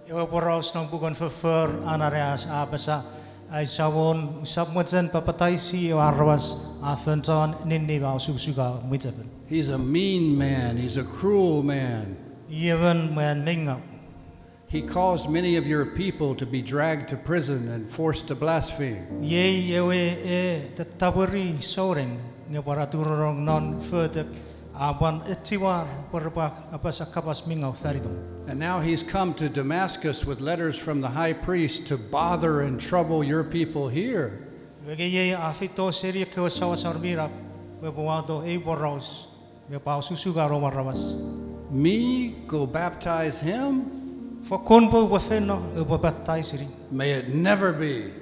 Ewe poraus non puken Foffor, Ananias a apasa, Ai Samon, usap mochen papataisi ewe aramas a fen chon ninni me a osukosuka mwichefen. He's a mean man. He's a cruel man. I emon mwan mi ngaw. He caused many of your people to be dragged to prison and forced to blaspheme. Iei ewe e tatapweri souneng nge pwan a turunong non fotek, a pwan etiwar pwe repwe apasa kapas mi ngaw fan itom. And now he's come to Damascus with letters from the high priest to bother and trouble your people here. Iwe nge iei a feito seni ekkewe souasor mi nap, pwe epwe wato ei poraus, nge pwe a osukosuka noum aramas. Me go baptize him? Fokkun pwe upwe feino upwe papataisini. May it never be.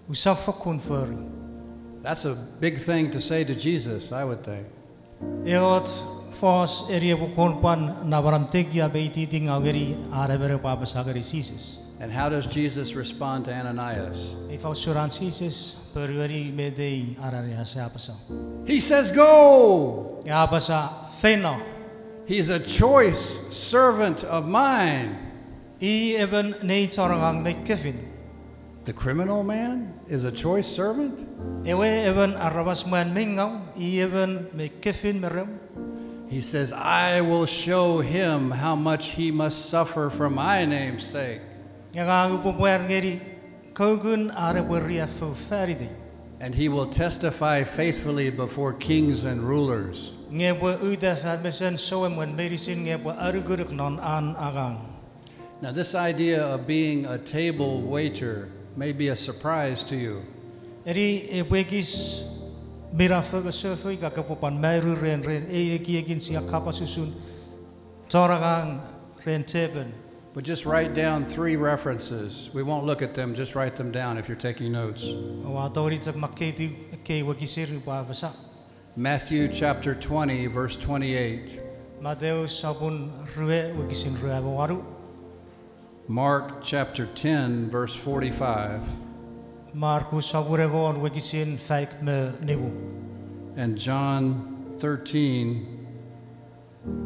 Usap fokkun fori. That's a big thing to say to Jesus, I would think. Eoch fos eni epwe kon pwan namanam tekia me ititingaw ngeni an emon epwe apasa ngeni Jises. And how does Jesus respond to Ananias? Ifa usun an Jises ponueni met ei Ananias a apasa? He says, Go! A apasa, Feino. He's a choice servant of mine. I emon nei chon angang mi kefin. The criminal man is a choice servant? Ewe emon aramas mwan mi ngaw, i emon mi kefin me rem. He says, I will show him how much he must suffer for my name's sake. Nge ngang upwe pwar ngeni kaukun an epwe riaffou fan itei. And he will testify faithfully before kings and rulers. Nge epwe uta fan mesen souemwen meinisin nge epwe anukunuk non an angang. Now, this idea of being a table waiter may be a surprise to you. Eni epwe ekis minafo me sofo ika kopwe pwan mairu ren, ren ei ekiekin sia kapas usun chon angang ren chepen. But just write down three references. We won't look at them, just write them down if you're taking notes. Oua tongeni chok makkeitiw ekkei wokisin upwe apasa. Matthew chapter twenty, verse twenty-eight. Matthew sopun rue wokisin rue me wanu. Mark chapter ten, verse forty-five. Markus sopun engon wokisin faik me nimu. And John thirteen,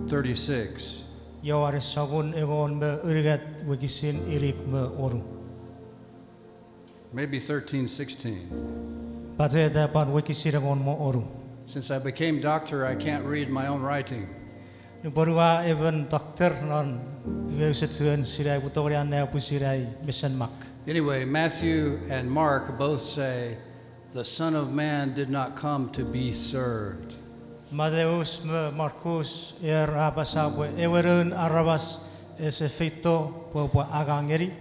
thirty-six. Johannes sopun engon me unungat wokisin inik me onu. Maybe thirteen sixteen. Pacheta pwan wokisin engon me onu. Since I became doctor, I can't read my own writing. Nupwen ua emon doctor non, iwe use chuen sinei pwe tongeni anneani pwisin ai mesen mak. Anyway, Matthew and Mark both say, the Son of Man did not come to be served. Mateus me Markus ir a apasa pwe ewe noun aramas ese feito pwe epwe angang ngeni,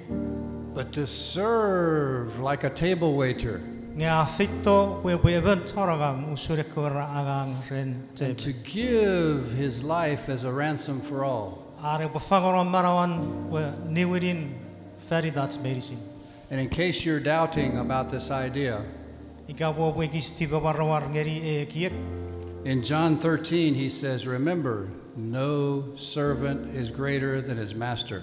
but to serve like a table waiter, nge a feito pwe epwe emon chon angang usun ekkewe ra angang ren tepin, to give his life as a ransom for all. Are epwe fangeno manauan pwe niwinin fan itach meinisin. And in case you're doubting about this idea, ika pwe oupwe ekis tipemwaramwar ngeni ei ekiek, in John thirteen, he says, remember, no servant is greater than his master.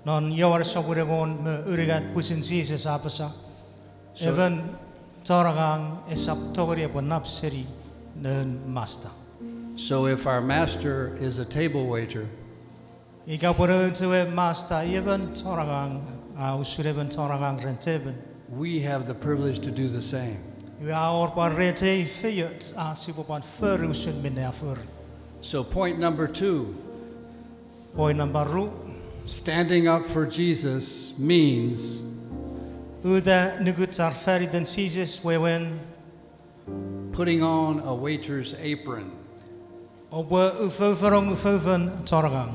Non Jon sopun engon me unungat pwisin Jises a apasa, emon chon angang esap tongeni epwe nap seni noun masta. So if our master is a table waiter, ika pwe nouch ewe masta i emon chon angang, a usun emon chon angang ren tepin, we have the privilege to do the same. Iwe a wor pwan rech ei feioch ach sipwe pwan fori usun minne a fori. So point number two, point number ru, standing up for Jesus means uta nukuchar fan iten Jises wewen putting on a waiter's apron. Oupwe ufoufonong ufoufen chon angang.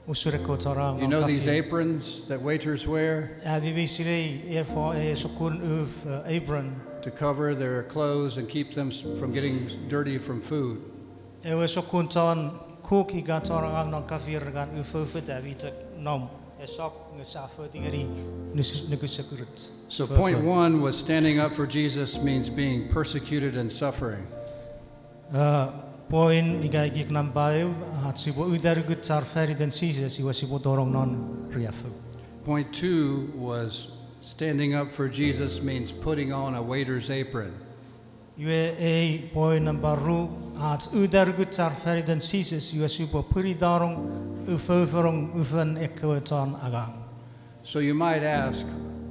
Usun ekkewe chon angang non cafe. You know these aprons that waiters wear? Ami mi sinei efo ei sokkun uf, eh, apron, to cover their clothes and keep them s-, from getting dirty from food. Ewe sokkun chon cook ika chon angang non cafe ra kan ufoufeta mi chok nom, esap nge sia foti ngeni nus-, nukusekurut. So point one was standing up for Jesus means being persecuted and suffering. Eh, point ika ekiek nampa eu, ach sipwe uta nukuchar fan iten Jises iwe sipwe tonong non riaffou. Point two was standing up for Jesus means putting on a waiter's apron. Iwe ei point nampa ru, ach uta nukuchar fan iten Jises iwe sipwe pwinitanong ufoufonong ufen ekkewe chon angang. So you might ask,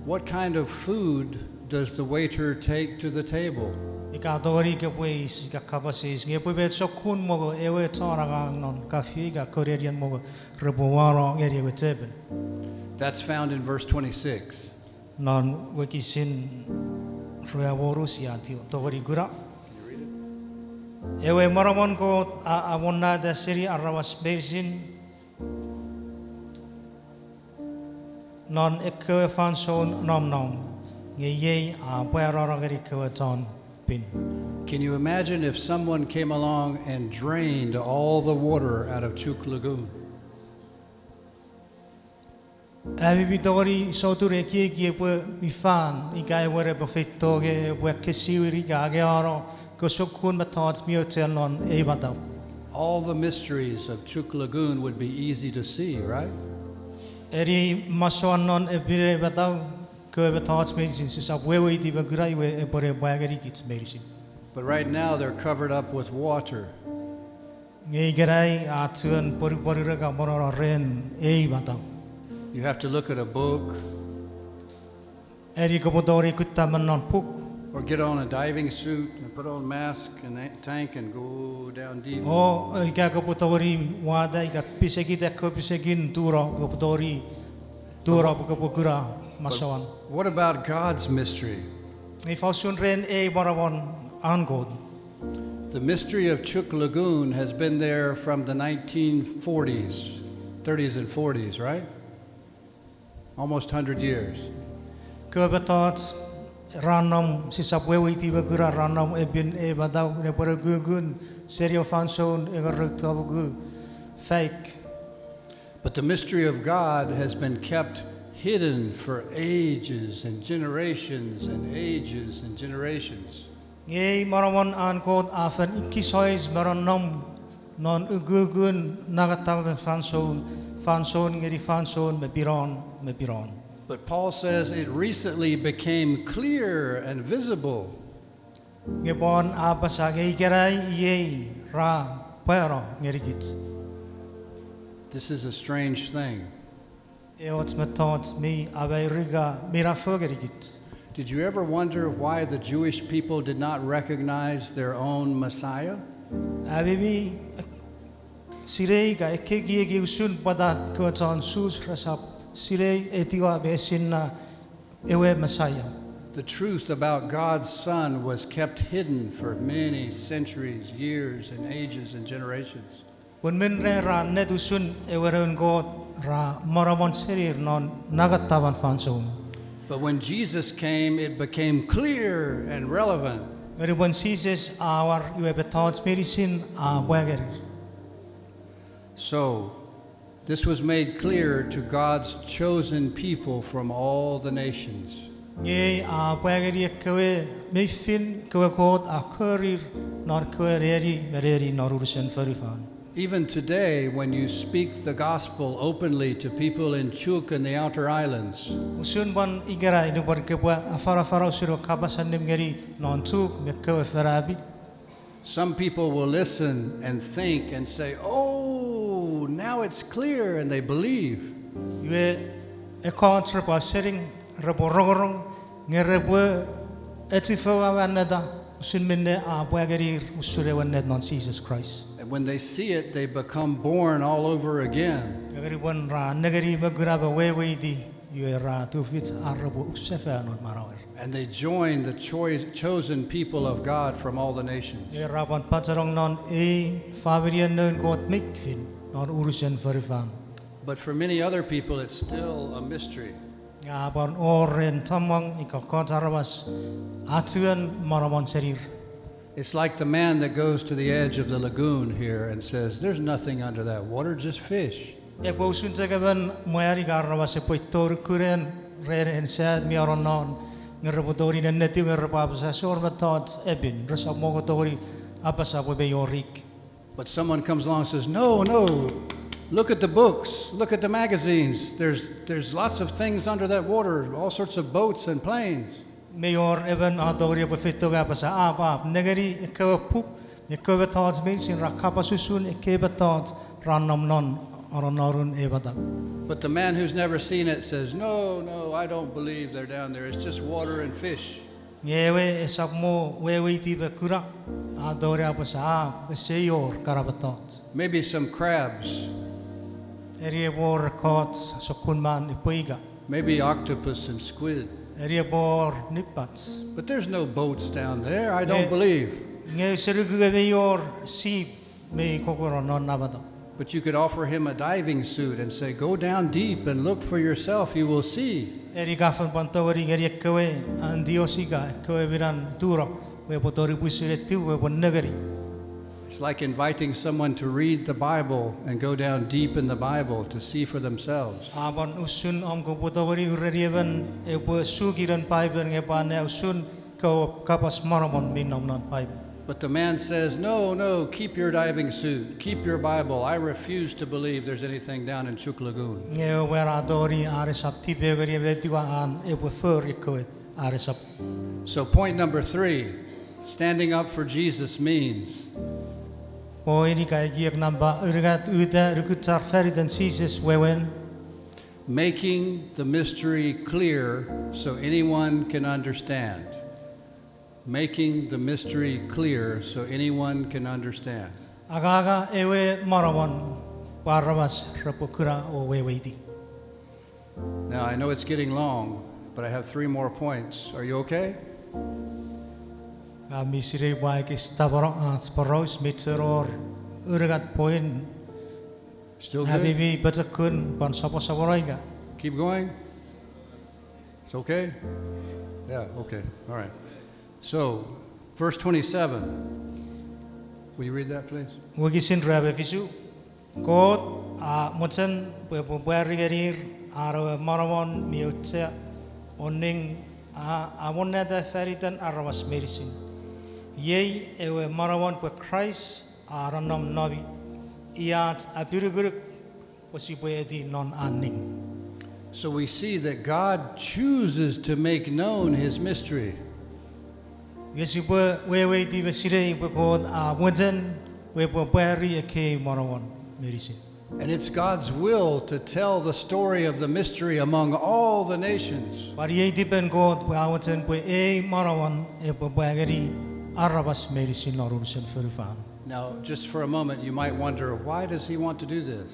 what kind of food does the waiter take to the table? Ika tongeni kopwe eis ika kapas eis, nge pwe met sokkun mongo ewe chon angang non cafe ika kou nenien mongo repwe wano ngeni ewe tepin? That's found in verse twenty-six. Non wokisin ruamonu sia tongeni kuna. Ewe manaman Kot a amonnata seni aramas meinisin non ekkewe fansoun nonnom, nge iei a pwarano ngeni kewe chon pin. Can you imagine if someone came along and drained all the water out of Chuuk Lagoon? Ami mi tongeni sotun ekieki epwe mi fan ika ewe repwe feito nge epwe ekkesiwin ika angeano kewe sokkun mettoch mi auchea non ei matau. All the mysteries of Chuuk Lagoon would be easy to see, right? Eni masouan non epin ei matau, kewe mettoch meinisin sisap weweiti me kuna iwe epwe ne pwa ngenikich meinisin. But right now they're covered up with water. Nge ikenai a chuen pwonupwonun ika monono ren ei matau. You have to look at a book. Eni kopwe tongeni kutta me non puk. Or get on a diving suit and put on mask and a-, tank and go down deep. O ika kopwe tongeni wata ika pisekit ekkewe pisekin tuno, kopwe tongeni tuno pwe kopwe kuna masouan. What about God's mystery? Nge ifa usun ren ei manaman an Kot? The mystery of Chuuk Lagoon has been there from the nineteen forties, thirties and forties, right? Almost hundred years. Kewe mettoch ra nom sisap weweiti me kuna ra nom epin ei matau nepwene ukukun seni ewe fansoun engerou tupuku faik. But the mystery of God has been kept hidden for ages and generations and ages and generations. Nge ei manaman an Kot a fen ikisois me nonnom non ukukun nangatam me fansoun, fansoun ngeni fansoun me pinon me pinon. But Paul says it recently became clear and visible. Nge Paul a apasa nge ikenai iei ra pwano ngenikich. This is a strange thing. Eoch mettoch mi ameirika minafo ngenikich. Did you ever wonder why the Jewish people did not recognize their own Messiah? Ami mi sinei ika ekkekieki usun pwata kewe chon Jus resap sinei, etiwa me esinna ewe Messiah? The truth about God's Son was kept hidden for many centuries, years, and ages and generations. Pun mwirin ra ennet usun ewe Noun Kot ra monomon senir non nangatawan fansoun. But when Jesus came, it became clear and relevant. Nge nupwen Jises a war, iwe mettoch meinisin a pwa ngenir. So, this was made clear to God's chosen people from all the nations. Nge a pwa ngeni ekkewe mei fin kewe Kot a korir non kewe neni me neni non unusen fonufan. Even today, when you speak the gospel openly to people in Chuuk and the outer islands, usun pwan ikenai nupwen kepwe afanafana usun ewe kapas allim ngeni non Chuuk me kewe fanapi, some people will listen and think and say, Oh, now it's clear, and they believe. Iwe, ekkoch repwe ausening, repwe rongorong, nge repwe echifou awanneta usun minne a pwa ngenir usun ewe ennet non Jises Kraist. And when they see it, they become born all over again. Nge nupwen ra nengeni me kuna me weweiti, iwe ra tufich ar repwe usefan non manauer. And they join the choi-, chosen people of God from all the nations. Nge ra pwan pachenong non ei faminien noun Kot mi fin non unusen fonufan. But for many other people, it's still a mystery. Nge a pwan wor ren chommong ika ekkoch aramas a chuen monomon senir. It's like the man that goes to the edge of the lagoon here and says, There's nothing under that water, just fish. Epwe usun chok emon mwan ika aramas epwe tori kunen ren en sat mi aronnon, nge repwe tongeni nennetiw nge repwe apasa, Ese wor mettoch epin, resap mo tongeni apasa pwe mei wor ik. But someone comes along and says, No, no, look at the books, look at the magazines. There's, there's lots of things under that water, all sorts of boats and planes. Mei wor emon a tongeni epwe feito nge apasa, Apw, apw, nengeni ekkewe puk, ekkewe mettoch meinisin ra kapas usun ekkewe mettoch ra nom non anonnonun ei matau. But the man who's never seen it says, No, no, I don't believe they're down there. It's just water and fish. Nge ewe esap mo weweiti me kuna, a tongeni apasa, Apw, ese wor kana mettoch. Maybe some crabs. Eni epwe wor ekkoch sokkun man epwe ika. Maybe octopus and squid. Eni epwe wor nipach. But there's no boats down there, I don't believe. Nge use nuku nge mei wor sip mei kokono non na matau. But you could offer him a diving suit and say, Go down deep and look for yourself, you will see. Eni ka fen pwan tongeni ngeni ekkewe antios ika ekkewe minan turo, pwe epwe tongeni pwisin etiw pwe epwe nengeni. It's like inviting someone to read the Bible and go down deep in the Bible to see for themselves. A pwan usun om kopwe tongeni ureni emon epwe suki non Paipen nge pwan a usun kewe kapas monomon mi nom non Paipen. But the man says, No, no, keep your diving suit, keep your Bible. I refuse to believe there's anything down in Chuuk Lagoon. Nge ewe mwan a tongeni an esap tipeeu ngeni ewe etiwa an epwe fori ekkewe an esap. So, point number three, standing up for Jesus means Point ika ekiek nampa unungat, uta nukuchar fan iten Jises wewen. Making the mystery clear so anyone can understand. Making the mystery clear so anyone can understand. Anganga ewe monomon pwe aramas repwe kuna o weweiti. Now, I know it's getting long, but I have three more points. Are you okay? Ngang mi sinei pwe a ekis tapweno ach poraus, mi chuen wor unungat point. Still good? Ami mi pochokun pwan soposopono ika? Keep going? It's okay? Yeah, okay. All right. So, verse twenty-seven. Will you read that, please? Wokisin rue me fisu. Kot a mochen pwe epwe pwari ngenir an ewe monomon mi auchea, o ning a amonnata fan iten aramas meinisin. Iei ewe monomon pwe Kraist a nonnom nomi, i ach apinukunuk pwe sipwe eti non an ning. So we see that God chooses to make known his mystery. Iwe sipwe weweiti me sinei pwe Kot a mochen pwe epwe pwari ekkei monomon meinisin. And it's God's will to tell the story of the mystery among all the nations. Pwan iei tipen Kot pwe a mochen pwe ei monomon epwe pwa ngeni aramas meinisin non unusen fonufan. Now, just for a moment, you might wonder, why does he want to do this?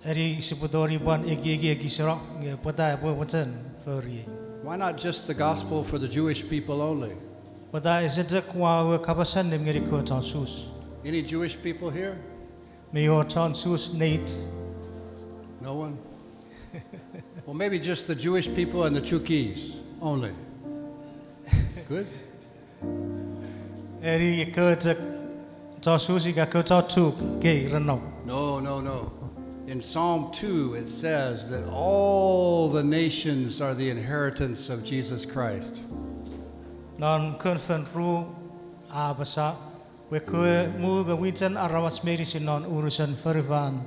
Eni sipwe tongeni pwan ekieki ekiseno nge pwata epwe mochen fori ei. Why not just the gospel for the Jewish people only? Pwata ese chok ua ewe kapas allim ngeni kewe chon Sus? Any Jewish people here? Mi wor chon Sus neich? No one? Well, maybe just the Jewish people and the Chuukese only. Good? Eri ekkewe chok chon Sus ika ekkewe chon Chuuk kei ren no. No, no, no. In Psalm two, it says that all the nations are the inheritance of Jesus Christ. Non Kon Fen ru a apasa pwe ekkewe mu me mwichen aramas meinisin non unusen fonufan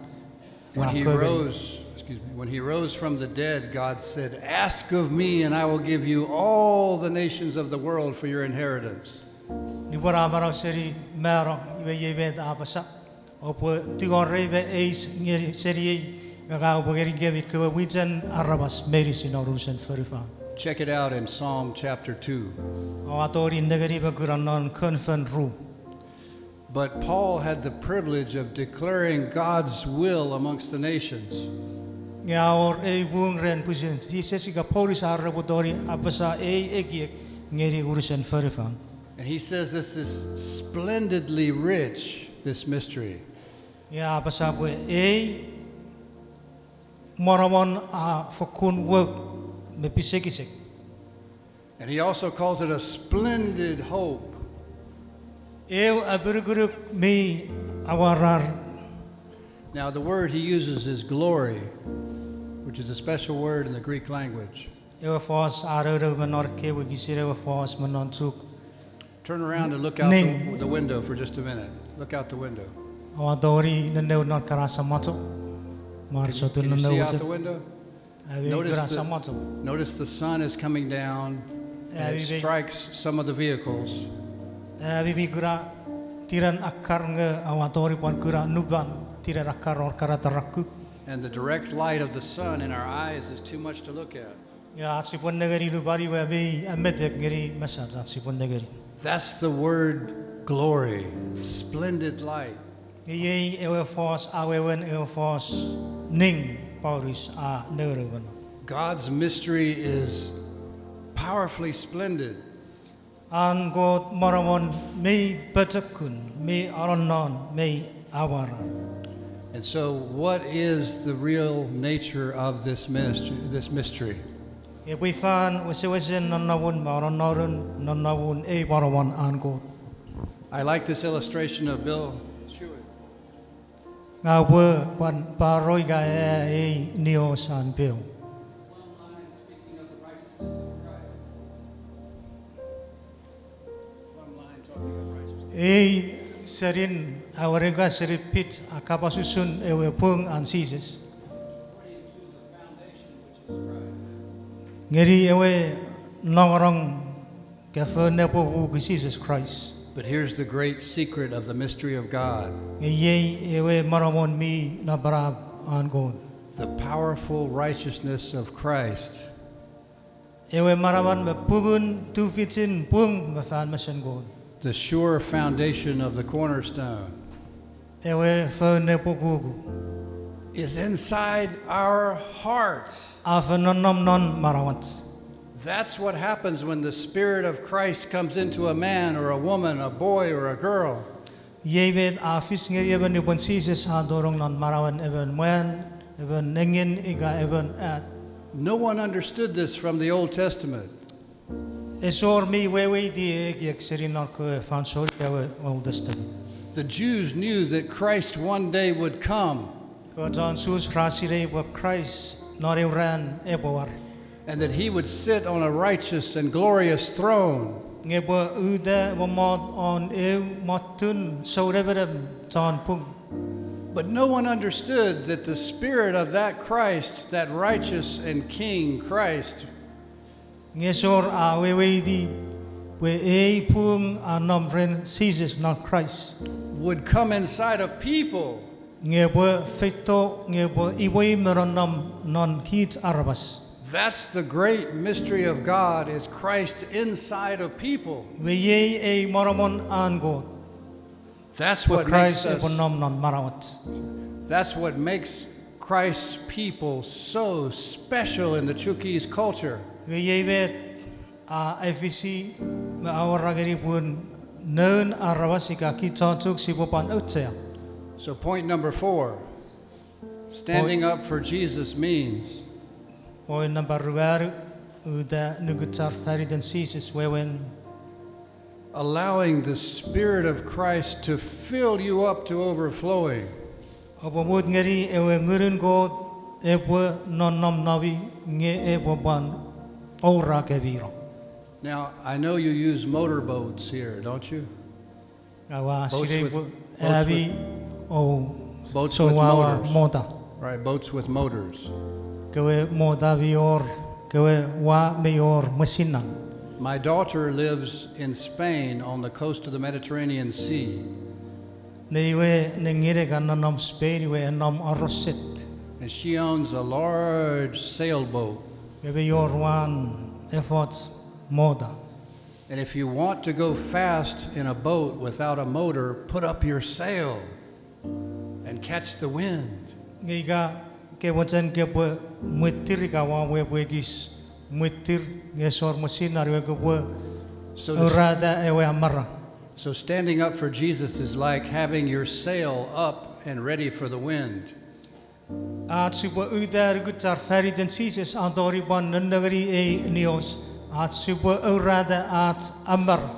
When he rose, excuse me, when he rose from the dead, God said, "Ask of me, and I will give you all the nations of the world for your inheritance." Nupwen a manau seni mano, iwe iei met a apasa: Oupwe tingorei me eis ngeni, seniei, ngang upwe ngenikemi kewe mwichen aramas meinisin non unusen fonufan. Check it out in Psalm chapter two. Oua tongeni nengeni me kuna non Kon Fen ru. But Paul had the privilege of declaring God's will amongst the nations. Nge a wor ei pung ren pwisin Jises ika Paulus a repwe tongeni apasa ei ekiek ngeni unusen fonufan. And he says this is splendidly rich, this mystery. Nge a apasa pwe ei monomon a fokkun wou me pisekisek. And he also calls it a splendid hope. Eu apinukunuk mi amwarar. Now, the word he uses is glory, which is a special word in the Greek language. Ewe fos a nounou me non Kewe kisin ewe fos me non Chuuk Turn around and look out the, the window for just a minute. Look out the window. Oua tongeni neneu non kana samwacho. Mar sotun neneu chok. Can you see out the window? Ami kuna samwacho. Notice the sun is coming down and it strikes some of the vehicles. Ami mi kuna tinen akkar nge oua tongeni pwan kuna nupan tinen akkar won kana taraku. And the direct light of the sun in our eyes is too much to look at. Nge ach sipwe nengeni nupan iwe mi ametek ngeni mesach ach sipwe nengeni. That's the word glory, splendid light. Iei ewe fos awewen ewe fos ning Paulus a nounou me non. God's mystery is powerfully splendid. An Kot monomon mi pochokun, mi anonnon, mi amwarar. And so, what is the real nature of this ministry, this mystery? Epwe fan wesewesen nonnomun me anonnonun nonnomun ei monomon an Kot? I like this illustration of Bill Schuet. Ngang upwe pwan paro ika aea ei nios an Bill. Ei senin, a wor ika seni pich a kapas usun ewe pung an Jises. Ngeni ewe nongonong ka fo nepokuku Jises Kraist. But here's the great secret of the mystery of God. Nge iei ewe monomon mi napanap an Kot. The powerful righteousness of Christ. Ewe manaman me pungun tufichin pung me fan mesen Kot. The sure foundation of the cornerstone. Ewe fo nepokuku. Is inside our hearts. A fen nonnom non manauach. That's what happens when the Spirit of Christ comes into a man or a woman, a boy or a girl. Iei met a fis ngeni emon nupwen Jises a tonong non manauen emon mwan, emon nengin ika emon at. No one understood this from the Old Testament. Esor mi weweiti ekiek seni non kewe fansoun ewe Old Testament. The Jews knew that Christ one day would come. Kewe chon Sus ra sinei pwe Kraist non eu ran epwe war. And that he would sit on a righteous and glorious throne. Nge epwe uta mommot won eu mottun sounemenem chon pung. But no one understood that the spirit of that Christ, that righteous and king Christ, Nge esor a weweiti pwe ei pung a nom ren Jises non Kraist would come inside of people. Nge epwe feito, nge epwe imweimw me nonnom non kich aramas. That's the great mystery of God, is Christ inside of people. Iwe iei ei monomon an Kot. That's what makes us, pwe Kraist epwe nom non manauach. That's what makes Christ's people so special in the Chuukese culture. Iwe iei met a efisi me a awora ngeni pun noun aramas ika kich chon Chuuk sipwe pwan auchea. So point number four, standing up for Jesus means Point number ruanu, uta nukuchar faniten Jises wewen allowing the Spirit of Christ to fill you up to overflowing. Oupwe mut ngeni ewe Ngunun Kot epwe nonnom nomi nge epwe pwan oura kemi no. Now, I know you use motorboats here, don't you? Ngang ua sinei pwe ami o, boats with motors. Right, boats with motors. Kewe mota mi wor, kewe ua mi wor mesinan. My daughter lives in Spain on the coast of the Mediterranean Sea. Nei we nengin a kan nonnom Spain iwe a nom aroset. And she owns a large sailboat. Iwe mi wor wan efoch mota. And if you want to go fast in a boat without a motor, put up your sail and catch the wind. Nge ika ke mochen kepwe mwitir ika ua pwe epwe ekis mwitir nge esor mesinan iwe kopwe aurata ewe amara. So standing up for Jesus is like having your sail up and ready for the wind. Ach sipwe uta nukuchar faniten Jises a tori pwan nennengeni ei nios, ach sipwe aurata ach amara.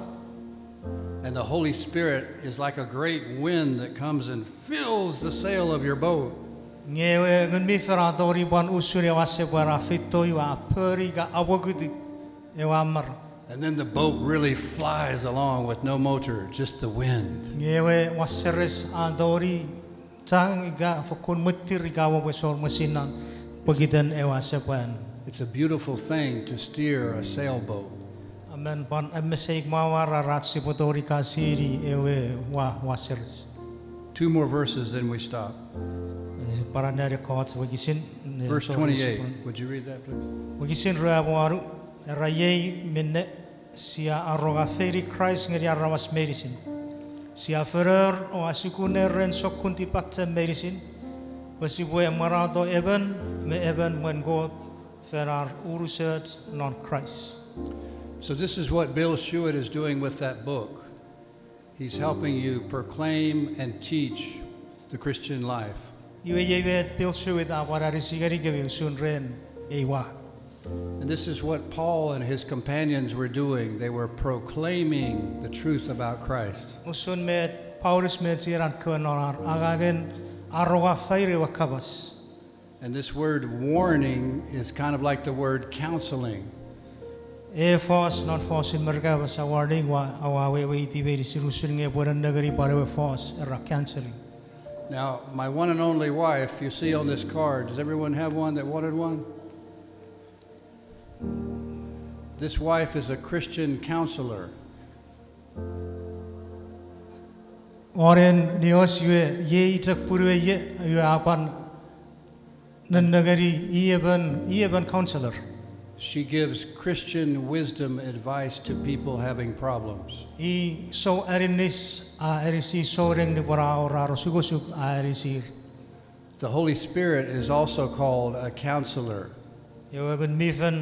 And the Holy Spirit is like a great wind that comes and fills the sail of your boat. Nge ewe Ngun mi Fel a tori pwan usun ewe asepwan a feito iwe a pori ika apokutu ewe amara. And then the boat really flies along with no motor, just the wind. Nge ewe waseres a tori chang ika fokkun mwitir ika wesor mesinan pokiten ewe asepwan. It's a beautiful thing to steer a sailboat. A men pwan emesei mwawarar ach sipwe tori kasini ewe wa, waseres. Two more verses, then we stop. Pwan anneani ekkoch wokisin. Verse twenty-eight. Would you read that, please? Wokisin ruanu. Era iei minne sia aronga feni Kraist ngeni aramas meinisin. Sia fonou o asukuna ren sokkun tipachem meinisin, pwe sipwe amwarato emon me emon mwen Kot fan ar unusoch non Kraist. So this is what Bill Schuet is doing with that book. He's helping you proclaim and teach the Christian life. Iwe iei met Bill Schuet a pwan anisi ngenikemi usun ren ei wa. And this is what Paul and his companions were doing. They were proclaiming the truth about Christ. Usun met Paulus me chienan kewe non ar angangen aronga fengen ewe kapas. And this word warning is kind of like the word counseling. E fos non fosun Merika a apasa warning, ua, ua weweiti meinisin usun nge epwe nennengeni pwan ewe fos era counseling. Now, my one and only wife, you see on this card, does everyone have one that wanted one? This wife is a Christian counselor. Onen nios iwe iei chok punuei, iwe a pwan nennengeni i emon, i emon counselor. She gives Christian wisdom advice to people having problems. I sou aninis, a anisi souneng nupwen a wor ar osukosuk a anisir. The Holy Spirit is also called a counselor. Ewe Ngun mi Fel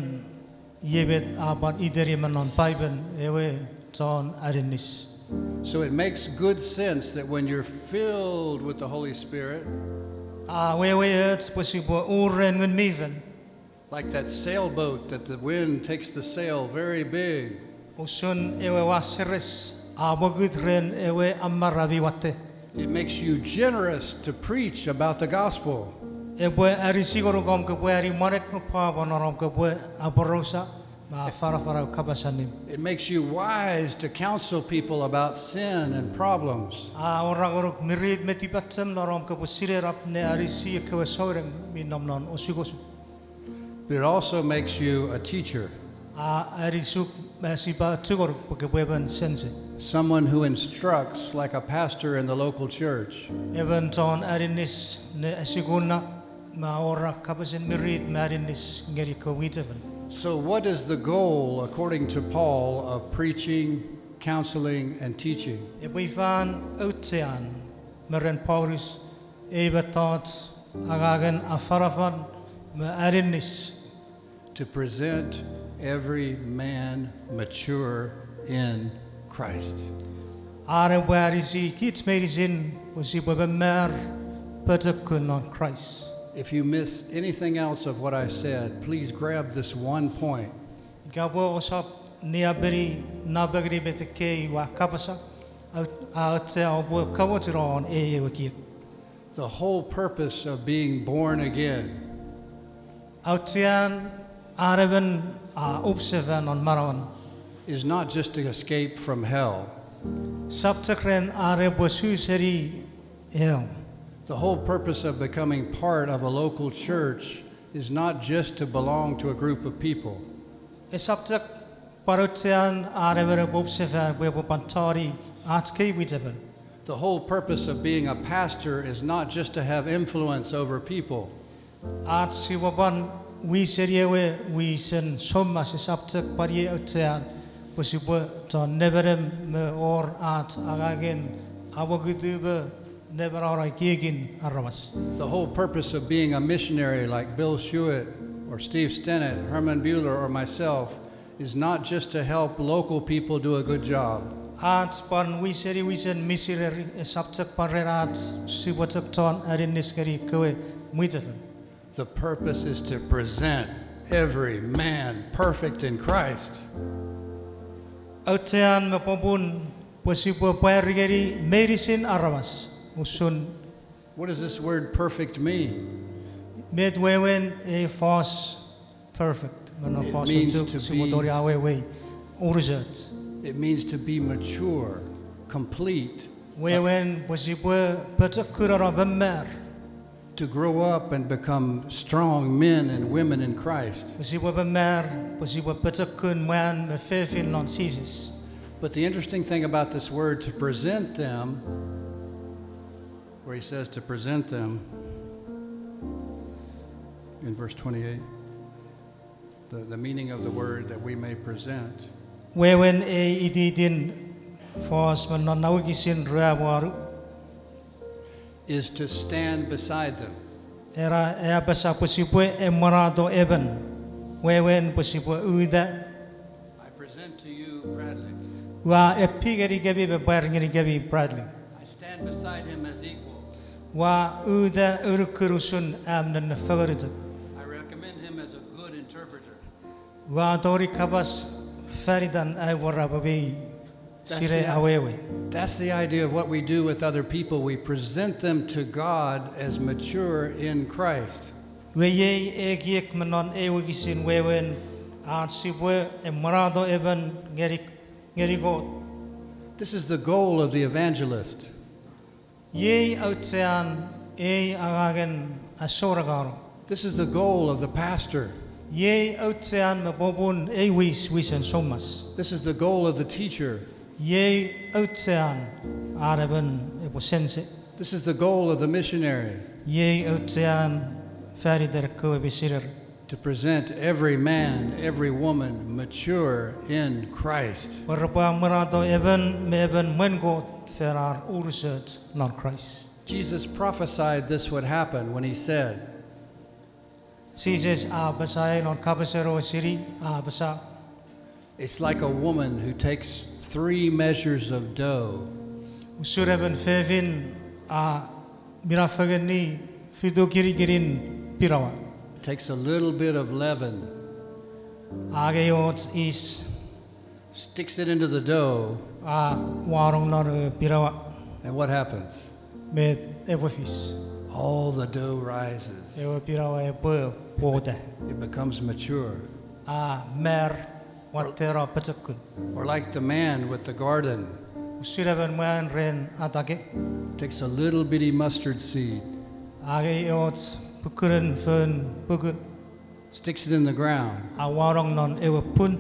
iei met a pwan iteni me non Paipen ewe chon aninis. So it makes good sense that when you're filled with the Holy Spirit, a weweoch pwe sipwe ur ren Ngun mi Fel. Like that sailboat that the wind takes the sail very big. Usun ewe waseres a pokut ren ewe amara mi watte. It makes you generous to preach about the gospel. Epwe anisi ngonuk om kopwe ani mwanek me pwapwa non om kopwe aporausa me afanafana kapas allim. It makes you wise to counsel people about sin and problems. A awora ngonuk mirit me tipachem non om kopwe sinenap ne anisi ekkewe souneng mi nom non osukosuk. But it also makes you a teacher. A anisuk me sipwe chok ngonuk pwe kopwe emon sense. Someone who instructs like a pastor in the local church. Emon chon aninis ne asukuna me awora kapasen mirit me aninis ngeni ekkewe mwichefen. So what is the goal, according to Paul, of preaching, counseling, and teaching? Epwe ifan auchean me ren Paulus ei mettoch Angangen afanafan me aninnis. To present every man mature in Christ. An epwe anisi kich meinisin pwe sipwe mamarita pochokun non Kraist. If you miss anything else of what I said, please grab this one point. Ika pwe ousap niapeni napengeni met ekkei ua kapas, a, auchea oupwe kamochuno ei ewe ekiek. The whole purpose of being born again Auchean an emon a upsefan non manauan is not just to escape from hell. Esap chok ren an epwe su seni hell. The whole purpose of becoming part of a local church is not just to belong to a group of people. Esap chok pwan auchean an emon epwe upsefan pwe epwe pwan tongeni ach kei mwichefen. The whole purpose of being a pastor is not just to have influence over people. Ach sipwe pwan wiseni ewe wisen soumas esap chok pwan iei auchean pwe sipwe chon nemenem me wor ach angangen amokutu me nemenano ekiekin aramas. The whole purpose of being a missionary like Bill Schuett or Steve Stennett, Herman Buehler, or myself is not just to help local people do a good job. Ach pwan wiseni wisen misineri esap chok pwan ren ach sipwe chok chon aninnis ngeni ekkewe mwichefen. The purpose is to present every man perfect in Christ. Auchean me popun pwe sipwe pwari ngeni meinisin aramas usun. What does this word perfect mean? Met wewen ei fos perfect me non fosun Chuuk sipwe tongeni awewei unusoch. It means to be mature, complete. Wewen pwe sipwe pochokunono, mammar. To grow up and become strong men and women in Christ. Pwe sipwe mammar, pwe sipwe pochokun mwan me fefin non Jises. But the interesting thing about this word to present them, where he says to present them in verse twenty-eight, the, the meaning of the word that we may present. Wewen ei ititin fos me non na wokisin ruamuaru is to stand beside them. Era e apasa pwe sipwe emwenato emon. Wewen pwe sipwe uta. I present to you Bradley. Ua epi ngenikemi me pwari ngenikemi Bradley. I stand beside him as equal. Ua uta unukun usun am nenne fengeni chok. I recommend him as a good interpreter. Ua tongeni kapas fan itan ai wor pwe mei sinei awewe. That's the idea of what we do with other people. We present them to God as mature in Christ. Iwe iei ekiek me non ei wokisin wewen ach sipwe emwenato emon ngeni, ngeni Kot. This is the goal of the evangelist. Iei auchean ei angangen asorakano. This is the goal of the pastor. Iei auchean me popun ei wis, wisen soumas. This is the goal of the teacher. Iei auchean an emon epwe sense. This is the goal of the missionary. Iei auchean fan iten ekkewe misineri. To present every man, every woman mature in Christ. Pwe repwe emwenato emon me emon mwen Kot fan ar unusoch non Kraist. Jesus prophesied this would happen when he said, Jises a apasa ei non kapasen osini, a apasa, It's like a woman who takes three measures of dough. Usun emon fefin a minafo ngeni fitu kinikinin pinawa. Takes a little bit of leaven. A angei och is. Sticks it into the dough. A wanong non ewe pinawa. And what happens? Met epwe fis? All the dough rises. Ewe pinawa epwe pwota. It becomes mature. A mar, watteno pochokun. Or like the man with the garden. Usun emon mwan ren atake. Takes a little bitty mustard seed. A angei och pukunen fon pukun. Sticks it in the ground. A wanong non ewe pun.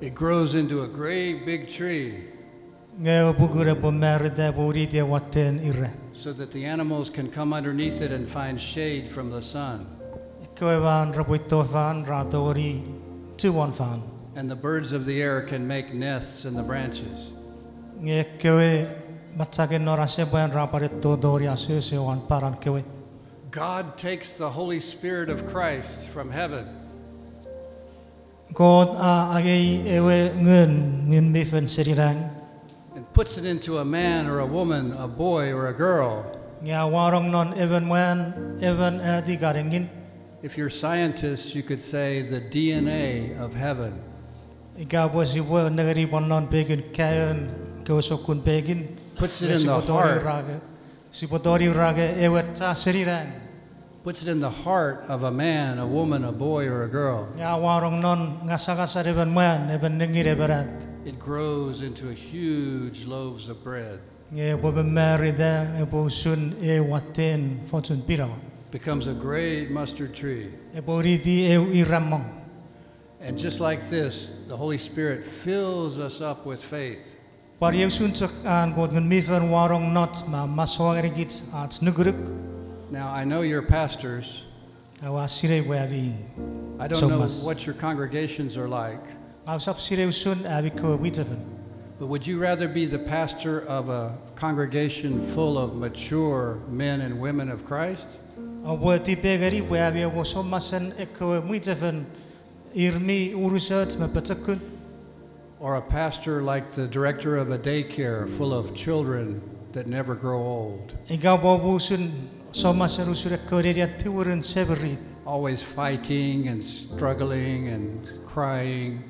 It grows into a great big tree. Nge ewe pukun epwe marita, epwe winiti ewe watten ira. So that the animals can come underneath it and find shade from the sun. Ekkewe man repwe itto fan ra tongeni chu won fan. And the birds of the air can make nests in the branches. Nge ekkewe machaken non asepwan ra pwan etto tongeni asoso won panan kewe. God takes the Holy Spirit of Christ from heaven Kot a angei ewe Ngun, Ngun mi Fel seni nang and puts it into a man or a woman, a boy or a girl. Nge a wanong non emon mwan, emon at ika nengin. If you're scientists, you could say the D N A of heaven. Ika pwe sipwe nengeni pwan non pekin kaeon kewe sokkun pekin, puts it in the heart, sipwe tongeni ura nge ewe ta seni nang puts it in the heart of a man, a woman, a boy, or a girl. Nge a wanong non ngasangasan emon mwan, emon nengin, emon at. It grows into a huge loaves of bread. Nge epwe mamarita, epwe usun ew watten fochun pinawa. Becomes a great mustard tree. Epwe winiti ew iramong. And just like this, the Holy Spirit fills us up with faith. Pwan iei usun chok an Kot Ngun mi Fel wanong noch me masouengenikich ach nukunuk. Now, I know you're pastors. Aua sinei pwe ami, I don't know what your congregations are like. Ngang usap sinei usun ami kewe mwichefen. But would you rather be the pastor of a congregation full of mature men and women of Christ? Oupwe tipengeni pwe ami oupwe soumasen ekkewe mwichefen ir mi unusoch me pochokun? Or a pastor like the director of a daycare full of children that never grow old? Ika pwe oupwe usun, soumasen usun ekkewe nenien tumunun semirit. Always fighting and struggling and crying.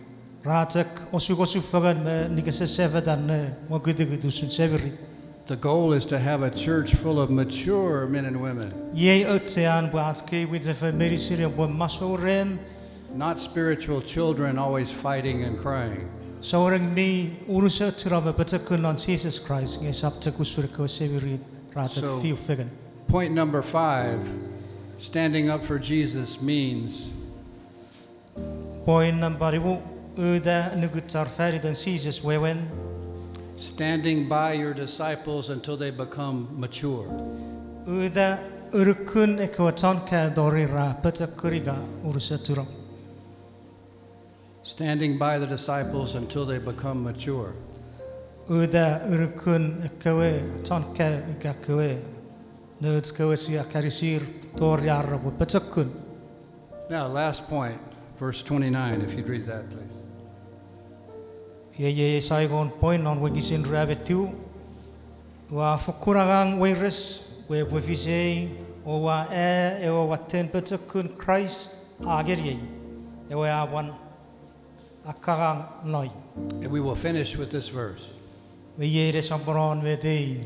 Ra chok osukosuk fengen me nikisesefetan ne mokutukut usun semirit. The goal is to have a church full of mature men and women. Iei auchean pwe ach kei mwichefen meinisin epwe masou ren, not spiritual children always fighting and crying. Souneng mi unusochuno me pochokun non Jises Kraist, nge esap chok usun ekkewe semirit ra chok fiu fengen. Point number five, standing up for Jesus means Point nampa nimu, uta nukuchar fan iten Jises wewen. Standing by your disciples until they become mature. Uta unukun ekkewe chon kaeo tori ra pochokun ika unusochuno. Standing by the disciples until they become mature. Uta unukun ekkewe chon kaeo ika kewe, nouch kewe sia kanisir tori ar repwe pochokun. Now, last point, verse twenty-nine, if you'd read that, please. Iei, iei, saingon point non wokisin rue me tiu. Ua fokkun angang weires pwe epwe fisei, o ua aea ewe watten pochokun Kraist a ngeniei, ewe a pwan akkangang noi. And we will finish with this verse. Me iei nesoponon met ei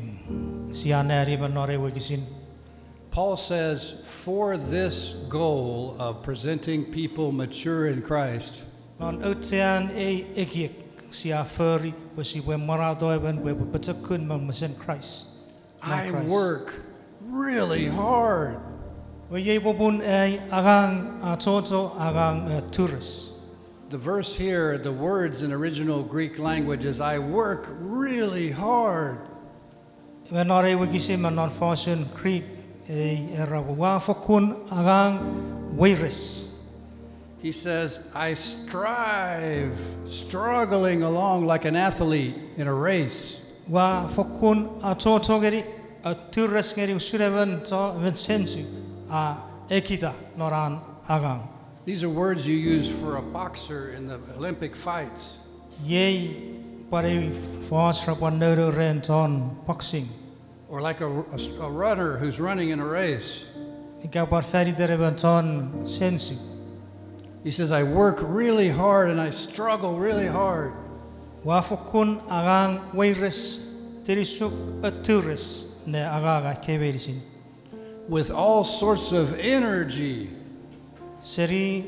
sia anneani me non ei wokisin. Paul says, for this goal of presenting people mature in Christ, non auchean ei ekiek sia fori pwe sipwe manato emon pwe epwe pochokun me mesen Kraist. I work really hard. Iwe iei popun ai angang achocho, angang, eh, tures. The verse here, the words in original Greek language is, I work really hard. Iwe non ei wokisin me non fosun Greek, ei era pwe ua fokkun angang weires. He says, I strive, struggling along like an athlete in a race. Ua fokkun achocho ngeni, atures ngeni usun emon cho-, emon sensu a ekita non an angang. These are words you use for a boxer in the Olympic fights. Iei pwan ei fos ra pwan nounou ren chon boxing. Or like a, a, a runner who's running in a race. Ika pwan fan iten emon chon sensu. He says, I work really hard and I struggle really hard. Ua fokkun angang weires, tinisuk, atures ne angang ekkei meinisin. With all sorts of energy. Seni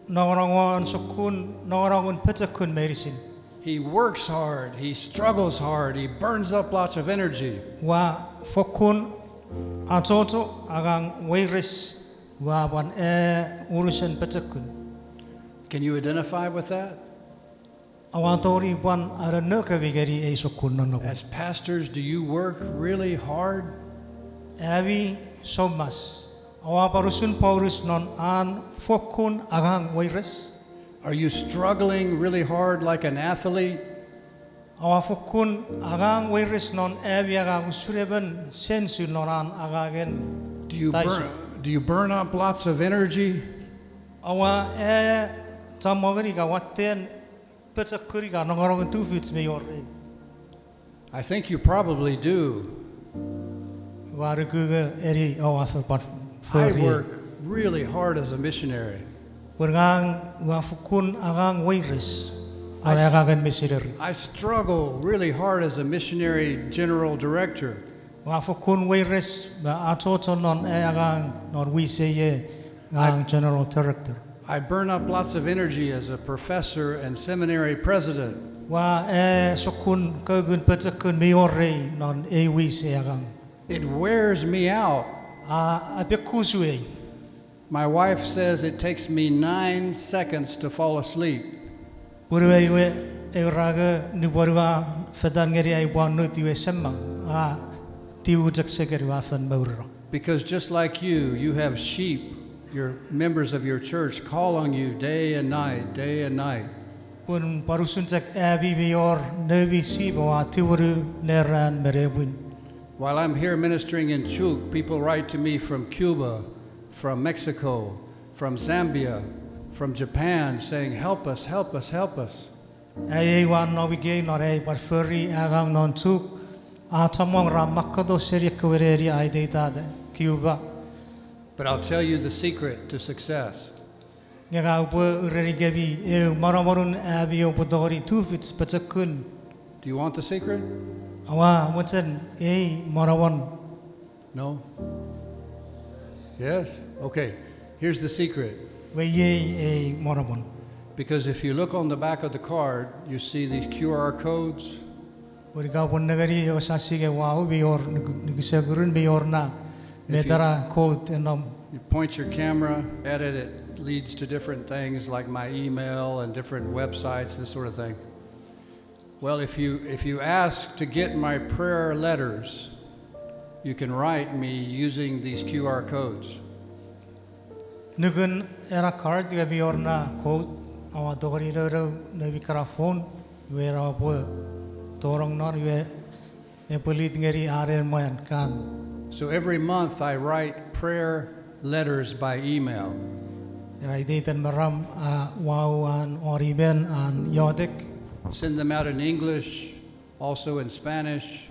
nongonongon sokkun, nongonongun pochokun meinisin. He works hard, he struggles hard, he burns up lots of energy. Ua fokkun achocho, angang weires, ua pwan aea unusen pochokun. Can you identify with that? Oua tongeni pwan anonnokomi ngeni ei sokkun nonnomun? As pastors, do you work really hard? Ami soumas, oua pwan usun Paulus non an fokkun angang weires? Are you struggling really hard like an athlete? Oua fokkun angang weires non ami angang usun emon sensu non an angangen taisuk? Do you burn up lots of energy? Oua, e, chommong ika watten pochokun ika nongonongen tufich mi wor ei? I think you probably do. Ua nuku nge eni oua fen pwan fori. I work really hard as a missionary. Pwe ngang ua fokkun angang weires non angangen misineri. I struggle really hard as a missionary general director. Ua fokkun weires me achocho non ai angang non wisei ngang general director. I burn up lots of energy as a professor and seminary president. Ua, e, sokkun kokun pochokun mi wor ei non ei wisei angang. It wears me out. A, a pekusui. My wife says it takes me nine seconds to fall asleep. Punuei we, e ura nge nupwen ua fetan ngeni ai pwan nut iwe semang, a, tiu chok seken ua fen moureno. Because just like you, you have sheep, your members of your church call on you day and night, day and night. Pun pwan usun chok ami mi wor noumi sip oua tumunu neran me nepwin. While I'm here ministering in Chuuk, people write to me from Cuba, from Mexico, from Zambia, from Japan, saying, "Help us, help us, help us." Ai ei ua nom ikei non ai pwan fori angang non Chuuk, a chommong ra makkoto seni ekkewe neni a iteita Cuba. But I'll tell you the secret to success. Nge ngang upwe urenikemi eu monomonun ami oupwe tongeni tufich pochokun. Do you want the secret? Oua mochen ei monomon? No? Yes? Okay. Here's the secret. Iwe iei ei monomon. Because if you look on the back of the card, you see these Q R codes. Pwe ika pwe nengeni ewe sasing e wau mi wor, nikisekurun mi wor na, met ena code e nom. You point your camera at it, it leads to different things like my email and different websites, this sort of thing. Well, if you, if you ask to get my prayer letters, you can write me using these Q R codes. Nukun ena card iwe mi wor na code, oua tongeni nounou noumi kana phone, iwe ena oupwe tonong non, iwe epwe lead ngeni anen mwan kan. So every month I write prayer letters by email. Ena iteiten maram a wau an won email an iotek. Send them out in English, also in Spanish.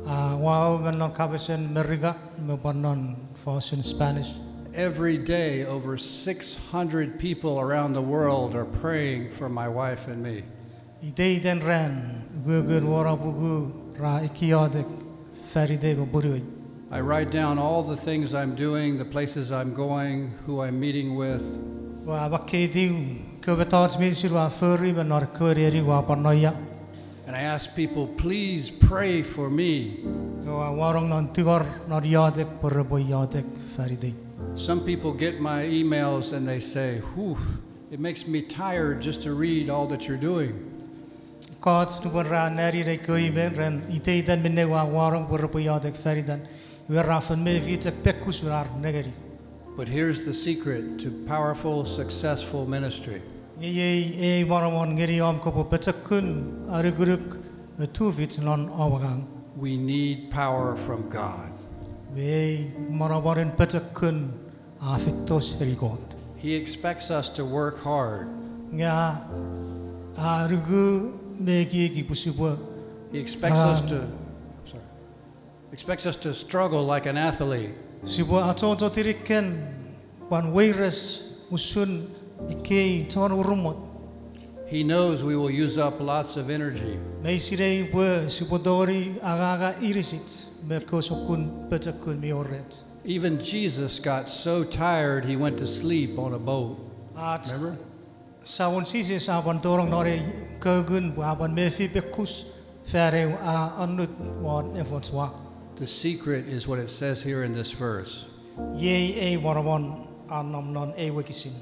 A wau me non kapasen Merika me pwan non fosun Spanish. Every day, over six hundred people around the world are praying for my wife and me. Iteiten ran, ukukun woropuku ra ekiotek fanitei me punuei. I write down all the things I'm doing, the places I'm going, who I'm meeting with. Ua makkeitiw kewe mettoch meinisin ua fori me non ekkewe neni ua pwan no ia. And I ask people, "Please pray for me." Ua wanong non tingor non iotek pwe repwe iotek fanitei. Some people get my emails and they say, "Whew, it makes me tired just to read all that you're doing." Ekkoch nupwen ra nani nei kewe email ren iteiten minne ua wanong pwe repwe iotek fanitan, iwe ra fen mefi chok pekkusun ar nengeni. But here's the secret to powerful, successful ministry. Nge iei ei monomon ngeni om kopwe pochokun, anukunuk, me tufich non om angang. We need power from God. Mei monomonen pochokun a feito seni Kot. He expects us to work hard. Nge a, a nuku me ekieki pwe sipwe, He expects us to, I'm sorry. Expects us to struggle like an athlete. Sipwe achocho tiniken pwan weires usun ekkei chon urumot. He knows we will use up lots of energy. Me i sinei pwe sipwe tongeni anganga inisich me ekkewe sokkun pochokun mi wor rech. Even Jesus got so tired he went to sleep on a boat. Ach Remember? Samon Jises a pwan tonong non ei kokun pwe a pwan mefi pekkus fan eu a annut won efoch ua. The secret is what it says here in this verse. Iei ei monomon a nom non ei wokisin.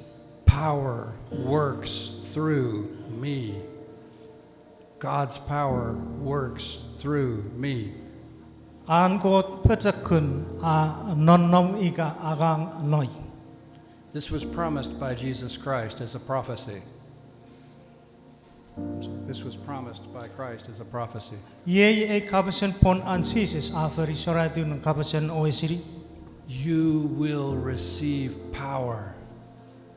Power works through me. God's power works through me. An Kot pochokun a nonnom ika angang noi. This was promised by Jesus Christ as a prophecy. This was promised by Christ as a prophecy. Iei ei kapasen pwon an Jises a fori soratin kapasen oesini. You will receive power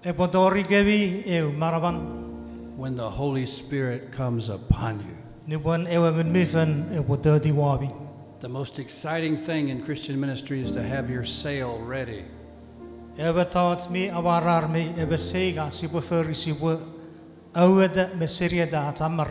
Epwe tori kemi eu manaman when the Holy Spirit comes upon you. Nupwen ewe Ngun mi Fel epwe toti womi. The most exciting thing in Christian ministry is to have your sail ready. Ewe mettoch mi amwarar me epwe sei ika sipwe fori sipwe aueta me senieta ach amar.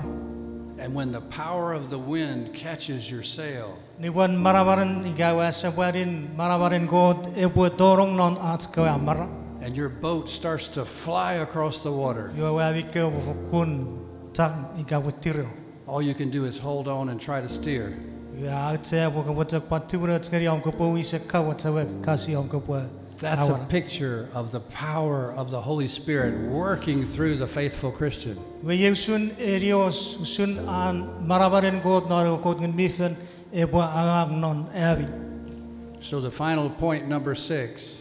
And when the power of the wind catches your sail, Nupwen manamanen ika ewe asepwanin manamanen Kot epwe tonong non ach kewe amar, and your boat starts to fly across the water, iwe ewe ami kewe fokkun tang ika pwe tiro. All you can do is hold on and try to steer. Iwe auchea pwe kopwe chok pwan tumunoch ngeni om kopwe wisen kamoch ewe kasi om kopwe That's a picture of the power of the Holy Spirit working through the faithful Christian. Iwe iei usun enios, usun an manamanen Kot non ewe Kot Ngun mi Fel epwe angang non ami. So the final point, number six.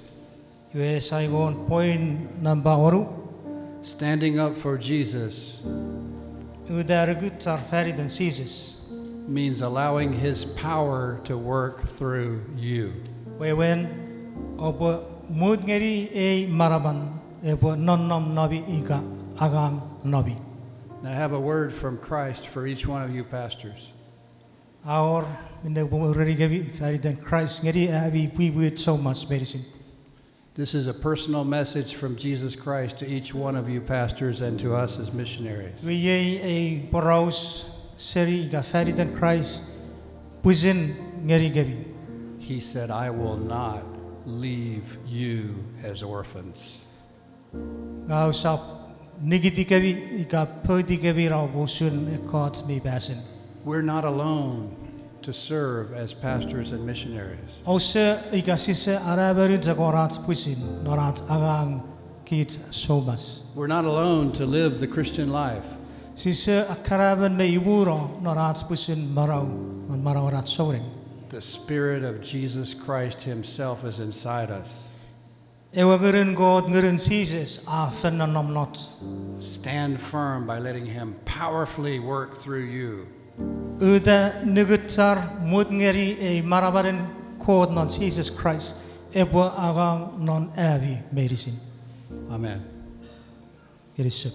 Iwe sia wor point nampa wonu. Standing up for Jesus Uta nukuchar faniten Jises means allowing his power to work through you. Wewen, oupwe mut ngeni ei manaman epwe nonnom nomi ika angang nomi. Now I have a word from Christ for each one of you pastors. A wor minne upwe urenikemi faniten Kraist ngeni ami pwipwi soumas meinisin. This is a personal message from Jesus Christ to each one of you pastors and to us as missionaries. Iwe iei ei poraus seni ika faniten Kraist pwisin ngenikemi. He said, I will not leave you as orphans. Ngang usap nikitikemi ika poutikemi nupwen usun ekkoch mi pasen. We're not alone to serve as pastors and missionaries. Ouse ika sise anaemon chok won ach pwisin non ach angang kich soumas. We're not alone to live the Christian life. Sise akkanaemon me imuno non ach pwisin manau non manauen ach souneng. The Spirit of Jesus Christ himself is inside us. Ewe Ngunun Kot, Ngunun Jises, a fen nonnom noch. Stand firm by letting him powerfully work through you. Uta nukuchar, mut ngeni ei manamanen Kot non Jises Kraist epwe angang non ami meinisin. Amen. Kinisou.